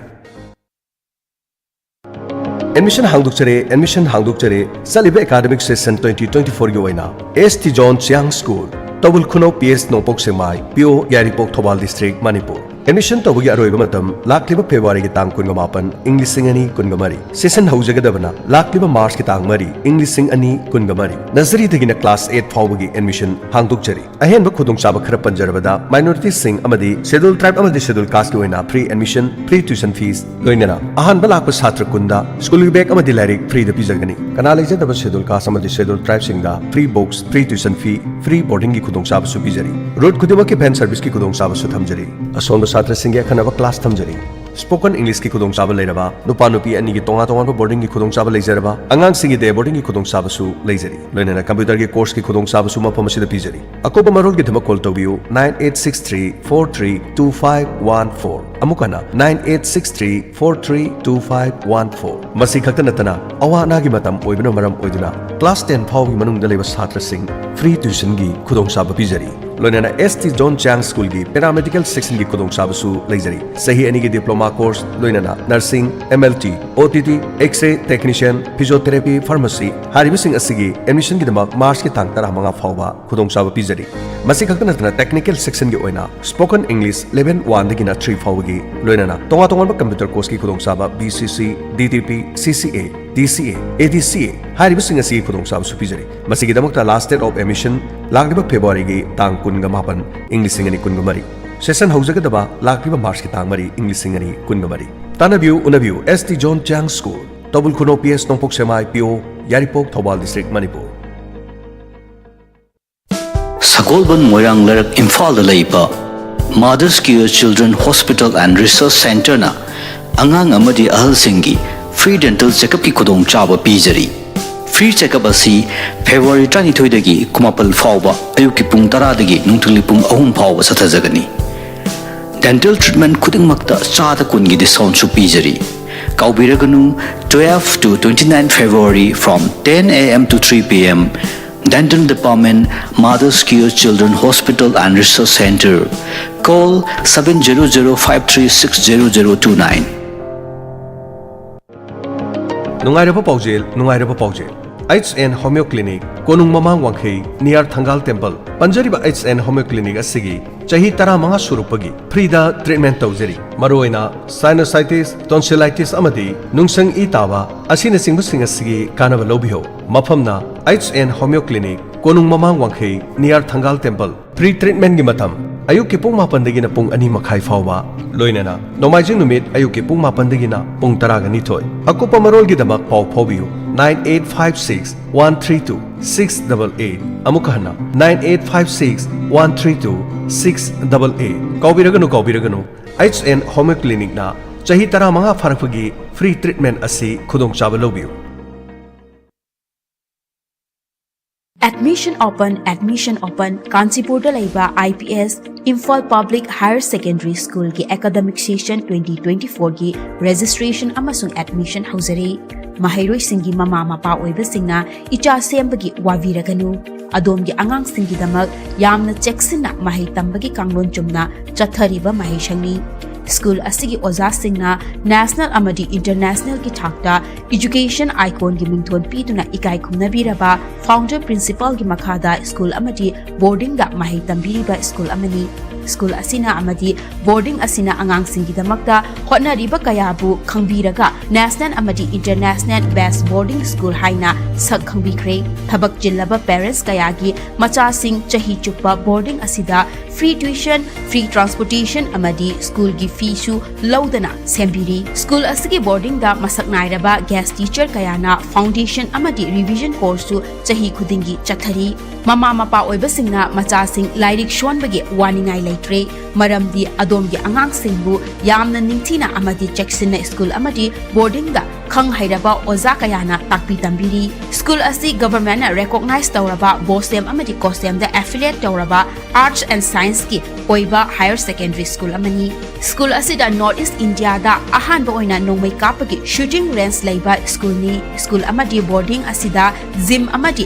Admission ꯍꯥꯡꯗꯣꯛꯆꯔꯦ, admission ꯍꯥꯡꯗꯣꯛꯆꯔꯦ꯫ ꯆꯠꯂꯤꯕ academic session twenty twenty-four ꯒꯤ ꯑꯣꯏꯅ S T John Chiang School, ꯇꯧꯕꯜ ꯈꯨꯅꯧ, P S ꯅꯣꯡꯄꯣꯛ ꯁꯦꯛꯃꯥꯏ, ꯄꯤ ꯑꯣ ꯌꯥꯏꯔꯤꯄꯣꯛ, Thoubal district, Manipur. Admission ꯇꯧꯕꯒꯤ ꯑꯔꯣꯏꯕ ꯃꯇꯝ ꯂꯥꯛꯂꯤꯕ ꯐꯦꯕ꯭ꯔꯨꯋꯥꯔꯤꯒꯤ ꯇꯥꯡ ꯀꯨꯟꯒ ꯃꯥꯄꯟ, ꯏꯪ ꯂꯤꯁꯤꯡ ꯑꯅꯤ ꯀꯨꯟꯒ ꯃꯔꯤ꯫ ꯁꯦꯁꯟ ꯍꯧꯖꯒꯗꯕꯅ ꯂꯥꯛꯂꯤꯕ ꯃꯥꯔꯆꯀꯤ ꯇꯥꯡ ꯃꯔꯤ, ꯏꯪ ꯂꯤꯁꯤꯡ ꯑꯅꯤ ꯀꯨꯟꯒ ꯃꯔꯤ꯫ ꯅꯔꯁꯔꯤꯗꯒꯤꯅ ꯀ꯭ꯂꯥꯁ ꯑꯩꯠ ꯐꯥꯎꯕꯒꯤ ꯑꯦꯗꯃꯤꯁꯟ ꯍꯥꯡꯗꯣꯛꯆꯔꯤ꯫ ꯑꯍꯦꯟꯕ ꯈꯨꯗꯣꯡꯆꯥꯕ ꯈꯔ ꯄꯟꯖꯔꯕꯗ, ꯃꯥꯏꯅꯣꯔꯤꯇꯤꯁꯤꯡ ꯑꯃꯗꯤ ꯁꯦꯗ꯭ꯌꯨꯜ ꯇ꯭ꯔꯥꯏꯕ ꯑꯃꯗꯤ ꯁꯦꯗ꯭ꯌꯨꯜ ꯀꯥꯁꯀꯤ ꯑꯣꯏꯅ free admission, free tuition fees, ꯂꯣꯏꯅꯅ ꯑꯍꯥꯟꯕ ꯂꯥꯛꯄ ꯁꯥꯇ꯭ꯔ ꯀꯨꯟꯗ ꯁ꯭ꯀꯨꯜꯒꯤ ꯕꯦꯒ ꯑꯃꯗꯤ ꯂꯥꯏꯔꯤꯛ ꯐ꯭ꯔꯤꯗ ꯄꯤꯖꯒꯅꯤ꯫ ꯀꯅꯥ ꯂꯩꯖꯗꯕ ꯁꯦꯗ꯭ꯌꯨꯜ ꯀꯥꯁ ꯑꯃꯗꯤ ꯁꯦꯗ꯭ꯌꯨꯜ ꯇ꯭ꯔꯥꯏꯕꯁꯤꯡꯗ free books, free tuition fee, free ꯕꯣꯔꯗꯤꯡꯒꯤ ꯈꯨꯗꯣꯡꯆꯥꯕꯁꯨ ꯄꯤꯖꯔꯤ꯫ ꯔꯨꯠ ꯈꯨꯗꯤꯡꯃꯛꯀꯤ ꯚꯦꯟ ꯁꯔꯚꯤꯁꯀꯤ ꯈꯨꯗꯣꯡꯆꯥꯕꯁꯨ ꯊꯝꯖꯔꯤ꯫ ꯑꯁꯣꯟꯕ ꯁꯥꯇ꯭ꯔꯁꯤꯡꯒꯤ ꯑꯈꯟꯅꯕ ꯀ꯭ꯂꯥꯁ ꯊꯝꯖꯔꯤ꯫ ꯁ꯭ꯄꯣꯀꯟ ꯏꯪꯂꯤꯁꯀꯤ ꯈꯨꯗꯣꯡꯆꯥꯕ ꯂꯩꯔꯕ, ꯅꯨꯄꯥ ꯅꯨꯄꯤ ꯑꯅꯤꯒꯤ ꯇꯣꯉꯥꯟ ꯇꯣꯉꯥꯟꯕ ꯕꯣꯔꯗꯤꯡꯒꯤ ꯈꯨꯗꯣꯡꯆꯥꯕ ꯂꯩꯖꯔꯕ, ꯑꯉꯥꯡꯁꯤꯡꯒꯤ ꯗꯦ ꯕꯣꯔꯗꯤꯡꯒꯤ ꯈꯨꯗꯣꯡꯆꯥꯕꯁꯨ ꯂꯩꯖꯔꯤ꯫ ꯂꯣꯏꯅꯅ ꯀꯝꯄ꯭ꯌꯨꯇꯔꯒꯤ ꯀꯣꯔꯁꯀꯤ ꯈꯨꯗꯣꯡꯆꯥꯕꯁꯨ ꯃꯐꯝ ꯑꯁꯤꯗ ꯄꯤꯖꯔꯤ꯫ ꯑꯀꯨꯞꯄ ꯃꯔꯣꯜꯒꯤꯗꯃꯛ ꯀꯣꯜ ꯇꯧꯕꯤꯌꯨ, nine eight six three four three two five one four꯫ ꯑꯃꯨꯛ ꯍꯟꯅ, nine eight six three four three two five one four꯫ ꯃꯁꯤ ꯈꯛꯇ ꯅꯠꯇꯅ, ꯑꯋꯥ ꯑꯅꯥꯒꯤ ꯃꯇꯝ ꯑꯣꯏꯕꯅ ꯃꯔꯝ ꯑꯣꯏꯗꯨꯅ ꯀ꯭ꯂꯥꯁ ꯇꯦꯟ ꯐꯥꯎꯕꯒꯤ ꯃꯅꯨꯡꯗ ꯂꯩꯕ ꯁꯥꯇ꯭ꯔꯁꯤꯡ ꯐ꯭ꯔꯤ ꯇ꯭ꯌꯨꯁꯟꯒꯤ ꯈꯨꯗꯣꯡꯆꯥꯕ ꯄꯤꯖꯔꯤ꯫ ꯂꯣꯏꯅꯅ ꯑꯦꯁ ꯇꯤ ꯖꯣꯟ ꯆꯥꯡ ꯁ꯭ꯀꯨꯜꯒꯤ ꯄꯦꯔꯥꯃꯦꯗꯤꯀꯦꯜ ꯁꯦꯛꯁꯟꯒꯤ ꯈꯨꯗꯣꯡꯆꯥꯕꯁꯨ ꯂꯩꯖꯔꯤ꯫ ꯆꯍꯤ ꯑꯅꯤꯒꯤ ꯗꯤꯄ꯭ꯂꯣꯃꯥ ꯀꯣꯔꯁ, ꯂꯣꯏꯅꯅ nursing, M L T, O T T, X ray technician, physiotherapy, pharmacy ꯍꯥꯏꯔꯤꯕꯁꯤꯡ ꯑꯁꯤꯒꯤ ꯑꯦꯗꯃꯤꯁꯟꯒꯤꯗꯃꯛ ꯃꯥꯔꯆꯀꯤ ꯇꯥꯡ ꯇꯔꯥꯃꯉꯥ ꯐꯥꯎꯕ ꯈꯨꯗꯣꯡꯆꯥꯕ ꯄꯤꯖꯔꯤ꯫ ꯃꯁꯤ ꯈꯛꯇ ꯅꯠꯇꯅ, ꯇꯦꯛꯅꯤꯀꯦꯜ ꯁꯦꯛꯁꯟꯒꯤ ꯑꯣꯏꯅ ꯁ꯭ꯄꯣꯀꯟ ꯏꯪꯂꯤꯁ ꯂꯦꯚꯦꯜ ꯋꯥꯟꯗꯒꯤꯅ ꯊ꯭ꯔꯤ ꯐꯥꯎꯕꯒꯤ, ꯂꯣꯏꯅꯅ ꯇꯣꯉꯥꯟ ꯇꯣꯉꯥꯟꯕ ꯀꯝꯄ꯭ꯌꯨꯇꯔ ꯀꯣꯔꯁꯀꯤ ꯈꯨꯗꯣꯡꯆꯥꯕ, ꯕꯤ ꯁꯤ ꯁꯤ, ꯗꯤ ꯇꯤ ꯄꯤ, ꯁꯤ ꯁꯤ ꯑꯦ, ꯗꯤ ꯁꯤ ꯑꯦ, ꯑꯦ ꯗꯤ ꯁꯤ ꯑꯦ ꯍꯥꯏꯔꯤꯕꯁꯤꯡ ꯑꯁꯤꯒꯤ ꯈꯨꯗꯣꯡꯆꯥꯕꯁꯨ ꯄꯤꯖꯔꯤ꯫ ꯃꯁꯤꯒꯤꯗꯃꯛꯇ ꯂꯥꯁ ꯗꯦꯠ ꯑꯣꯐ ꯑꯦꯗꯃꯤꯁꯟ ꯂꯥꯛꯂꯤꯕ ꯐꯦꯕ꯭ꯔꯨꯋꯥꯔꯤꯒꯤ ꯇꯥꯡ ꯀꯨꯟꯒ ꯃꯥꯄꯟ, ꯏꯪ ꯂꯤꯁꯤꯡ ꯑꯅꯤ ꯀꯨꯟꯒ ꯃꯔꯤ꯫ ꯁꯦꯁꯟ ꯍꯧꯖꯒꯗꯕ ꯂꯥꯛꯂꯤꯕ ꯃꯥꯔꯆꯀꯤ ꯇꯥꯡ ꯃꯔꯤ, ꯏꯪ ꯂꯤꯁꯤꯡ ꯑꯅꯤ ꯀꯨꯟꯒ ꯃꯔꯤ꯫ ꯇꯥꯟꯅꯕꯤꯌꯨ, ꯎꯅꯕꯤꯌꯨ, ꯑꯦꯁ ꯇꯤ ꯖꯣꯟ ꯆꯥꯡ ꯁ꯭ꯀꯨꯜ, ꯇꯧꯕꯜ ꯈꯨꯅꯧ, ꯄꯤ ꯑꯦꯁ ꯅꯣꯡꯄꯣꯛ ꯁꯦꯛꯃꯥꯏ, ꯄꯤ ꯑꯣ ꯌꯥꯏꯔꯤꯄꯣꯛ, ꯊꯧꯕꯥꯜ ꯗꯤꯁꯇ꯭ꯔꯤꯛ, ꯃꯅꯤꯄꯨꯔ꯫ ꯁꯒꯣꯜꯕꯟ ꯃꯣꯏꯔꯥꯡ ꯂꯩꯔꯛ ꯏꯝꯐꯥꯜꯗ ꯂꯩꯕ Mother's Care Children Hospital and Research Centerꯅ ꯑꯉꯥꯡ ꯑꯃꯗꯤ ꯑꯍꯜꯁꯤꯡꯒꯤ ꯐ꯭ꯔꯤ ꯗꯦꯟꯇꯦꯜ ꯆꯦꯀꯞꯀꯤ ꯈꯨꯗꯣꯡꯆꯥꯕ ꯄꯤꯖꯔꯤ꯫ ꯐ꯭ꯔꯤ ꯆꯦꯀꯞ ꯑꯁꯤ ꯐꯦꯕ꯭ꯔꯨꯋꯥꯔꯤ ꯇꯔꯥꯅꯤꯊꯣꯏꯗꯒꯤ ꯀꯨꯟꯃꯥꯄꯜ ꯐꯥꯎꯕ ꯑꯌꯨꯛꯀꯤ ꯄꯨꯡ ꯇꯔꯥꯗꯒꯤ ꯅꯨꯡꯊꯤꯜꯒꯤ ꯄꯨꯡ ꯑꯍꯨꯝ ꯐꯥꯎꯕ ꯆꯠꯊꯖꯒꯅꯤ꯫ ꯗꯦꯟꯇꯦꯜ ꯇ꯭ꯔꯤꯠꯃꯦꯟ ꯈꯨꯗꯤꯡꯃꯛꯇ ꯆꯥꯗ ꯀꯨꯟꯒꯤ ꯗꯤꯁꯀꯥꯎꯟꯁꯨ ꯄꯤꯖꯔꯤ꯫ ꯀꯥꯎꯕꯤꯔꯒꯅꯨ, twelve to twenty nine February from ten A M to three P M, Dental Department, Mother's Care Children Hospital and Research Center. Call seven zero zero five three six zero zero two nine. ꯅꯨꯡꯉꯥꯏꯔꯕ ꯄꯥꯎꯖꯦꯜ, ꯅꯨꯡꯉꯥꯏꯔꯕ ꯄꯥꯎꯖꯦꯜ꯫ H N Homeo Clinic, ꯀꯣꯅꯨꯡ ꯃꯃꯥꯡ ꯋꯥꯡꯈꯩ, near ꯊꯪꯒꯥꯜ Temple꯫ ꯄꯟꯖꯔꯤꯕ H N Homeo Clinic ꯑꯁꯤꯒꯤ ꯆꯍꯤ ꯇꯔꯥꯃꯉꯥ ꯁꯨꯔꯛꯄꯒꯤ free ꯗ treatment ꯇꯧꯖꯔꯤ꯫ ꯃꯔꯨꯑꯣꯏꯅ sinusitis, tonsillitis ꯑꯃꯗꯤ ꯅꯨꯡꯁꯪ ꯏ ꯇꯥꯕ ꯑꯁꯤꯅꯆꯤꯡꯕꯁꯤꯡ ꯑꯁꯤꯒꯤ ꯀꯥꯟꯅꯕ ꯂꯧꯕꯤꯌꯨ꯫ ꯃꯐꯝꯅ H N Homeo Clinic, ꯀꯣꯅꯨꯡ ꯃꯃꯥꯡ ꯋꯥꯡꯈꯩ, near ꯊꯪꯒꯥꯜ Temple꯫ Free treatment ꯀꯤ ꯃꯇꯝ ꯑꯌꯨꯛꯀꯤ ꯄꯨꯡ ꯃꯥꯄꯟꯗꯒꯤꯅ ꯄꯨꯡ ꯑꯅꯤ ꯃꯈꯥꯏ ꯐꯥꯎꯕ, ꯂꯣꯏꯅꯅ ꯅꯣꯡꯃꯥꯏꯖꯤꯡ ꯅꯨꯃꯤꯠ ꯑꯌꯨꯛꯀꯤ ꯄꯨꯡ ꯃꯥꯄꯟꯗꯒꯤꯅ ꯄꯨꯡ ꯇꯔꯥꯒ ꯅꯤꯊꯣꯏ꯫ ꯑꯀꯨꯞꯄ ꯃꯔꯣꯜꯒꯤꯗꯃꯛ ꯄꯥꯎ ꯐꯥꯎꯕꯤꯌꯨ nine eight five six one three two six double eight꯫ ꯑꯃꯨꯛ ꯍꯟꯅ, nine eight five six one three two six double eight꯫ ꯀꯥꯎꯕꯤꯔꯒꯅꯨ, ꯀꯥꯎꯕꯤꯔꯒꯅꯨ, H N Homeo Clinic ꯅ ꯆꯍꯤ ꯇꯔꯥꯃꯉꯥ ꯐꯥꯔꯛꯄꯒꯤ free treatment ꯑꯁꯤ ꯈꯨꯗꯣꯡꯆꯥꯕ ꯂꯧꯕꯤꯌꯨ꯫ Admission open, admission open꯫ ꯀꯥꯟꯆꯤꯄꯨꯔꯗ ꯂꯩꯕ I P S Imphal Public Higher Secondary School ꯒꯤ academic session twenty twenty-four ꯒꯤ registration ꯑꯃꯁꯨꯡ admission ꯍꯧꯖꯔꯦ꯫ ꯃꯍꯩꯔꯣꯏꯁꯤꯡꯒꯤ ꯃꯃꯥ ꯃꯄꯥ ꯑꯣꯏꯕꯁꯤꯡꯅ ꯏꯆꯥ ꯁꯦꯝꯕꯒꯤ ꯋꯥꯕꯤꯔꯒꯅꯨ꯫ ꯑꯗꯣꯝꯒꯤ ꯑꯉꯥꯡꯁꯤꯡꯒꯤꯗꯃꯛ ꯌꯥꯝꯅ ꯆꯦꯛꯁꯤꯟꯅ ꯃꯍꯩ ꯇꯝꯕꯒꯤ ꯀꯥꯡꯂꯣꯟ ꯆꯨꯝꯅ ꯆꯠꯊꯔꯤꯕ ꯃꯍꯩꯁꯪꯅꯤ꯫ ꯁ꯭ꯀꯨꯜ ꯑꯁꯤꯒꯤ ꯑꯣꯖꯥꯁꯤꯡꯅ national ꯑꯃꯗꯤ international ꯒꯤ ꯊꯥꯛꯇ education icon ꯒꯤ ꯃꯤꯡꯊꯣꯟ ꯄꯤꯗꯨꯅ ꯏꯀꯥꯏ ꯈꯨꯝꯅꯕꯤꯔꯕ founder principal ꯒꯤ ꯃꯈꯥꯗ ꯁ꯭ꯀꯨꯜ ꯑꯃꯗꯤ boarding ꯗ ꯃꯍꯩ ꯇꯝꯕꯤꯔꯤꯕ ꯁ꯭ꯀꯨꯜ ꯑꯃꯅꯤ꯫ ꯁ꯭ꯀꯨꯜ ꯑꯁꯤꯅ ꯑꯃꯗꯤ boarding ꯑꯁꯤꯅ ꯑꯉꯥꯡꯁꯤꯡꯒꯤꯗꯃꯛꯇ ꯍꯣꯠꯅꯔꯤꯕ ꯀꯌꯥꯕꯨ ꯈꯪꯕꯤꯔꯒ national ꯑꯃꯗꯤ international best boarding school ꯍꯥꯏꯅ ꯁꯛ ꯈꯪꯕꯤꯈ꯭ꯔꯦ꯫ ꯊꯕꯛ ꯆꯤꯜꯂꯕ parents ꯀꯌꯥꯒꯤ ꯃꯆꯥꯁꯤꯡ ꯆꯍꯤ ꯆꯨꯞꯄ boarding ꯑꯁꯤꯗ free tuition, free transportation ꯑꯃꯗꯤ ꯁ꯭ꯀꯨꯜꯒꯤ feeꯁꯨ ꯂꯧꯗꯅ ꯁꯦꯝꯕꯤꯔꯤ꯫ ꯁ꯭ꯀꯨꯜ ꯑꯁꯤꯒꯤ boarding ꯗ ꯃꯁꯛ ꯅꯥꯏꯔꯕ guest teacher ꯀꯌꯥꯅ foundation ꯑꯃꯗꯤ revision course ꯁꯨ ꯆꯍꯤ ꯈꯨꯗꯤꯡꯒꯤ ꯆꯠꯊꯔꯤ꯫ ꯃꯃꯥ ꯃꯄꯥ ꯑꯣꯏꯕꯁꯤꯡꯅ ꯃꯆꯥꯁꯤꯡ ꯂꯥꯏꯔꯤꯛ ꯁꯣꯟꯕꯒꯤ ꯋꯥꯅꯤꯡꯉꯥꯏ ꯂꯩꯇ꯭ꯔꯦ, ꯃꯔꯝꯗꯤ ꯑꯗꯣꯝꯒꯤ ꯑꯉꯥꯡꯁꯤꯡꯕꯨ ꯌꯥꯝꯅ ꯅꯤꯡꯊꯤꯅ ꯑꯃꯗꯤ ꯆꯦꯛꯁꯤꯟꯅ ꯁ꯭ꯀꯨꯜ ꯑꯃꯗꯤ boarding ꯗ ꯈꯪ ꯍꯩꯔꯕ ꯑꯣꯖꯥ ꯀꯌꯥꯅ ꯇꯥꯛꯄꯤ ꯇꯝꯕꯤꯔꯤ꯫ ꯁ꯭ꯀꯨꯜ ꯑꯁꯤ government ꯅ recognize ꯇꯧꯔꯕ BOSEM ꯑꯃꯗꯤ COSEM ꯗ affiliate ꯇꯧꯔꯕ arts and science ꯀꯤ ꯑꯣꯏꯕ higher secondary school ꯑꯃꯅꯤ꯫ ꯁ꯭ꯀꯨꯜ ꯑꯁꯤꯗ North East India ꯗ ꯑꯍꯥꯟꯕ ꯑꯣꯏꯅ ꯅꯣꯡꯃꯩ ꯀꯥꯞꯄꯒꯤ shooting range ꯂꯩꯕ ꯁ꯭ꯀꯨꯜꯅꯤ꯫ ꯁ꯭ꯀꯨꯜ ꯑꯃꯗꯤ boarding ꯑꯁꯤꯗ gym ꯑꯃꯗꯤ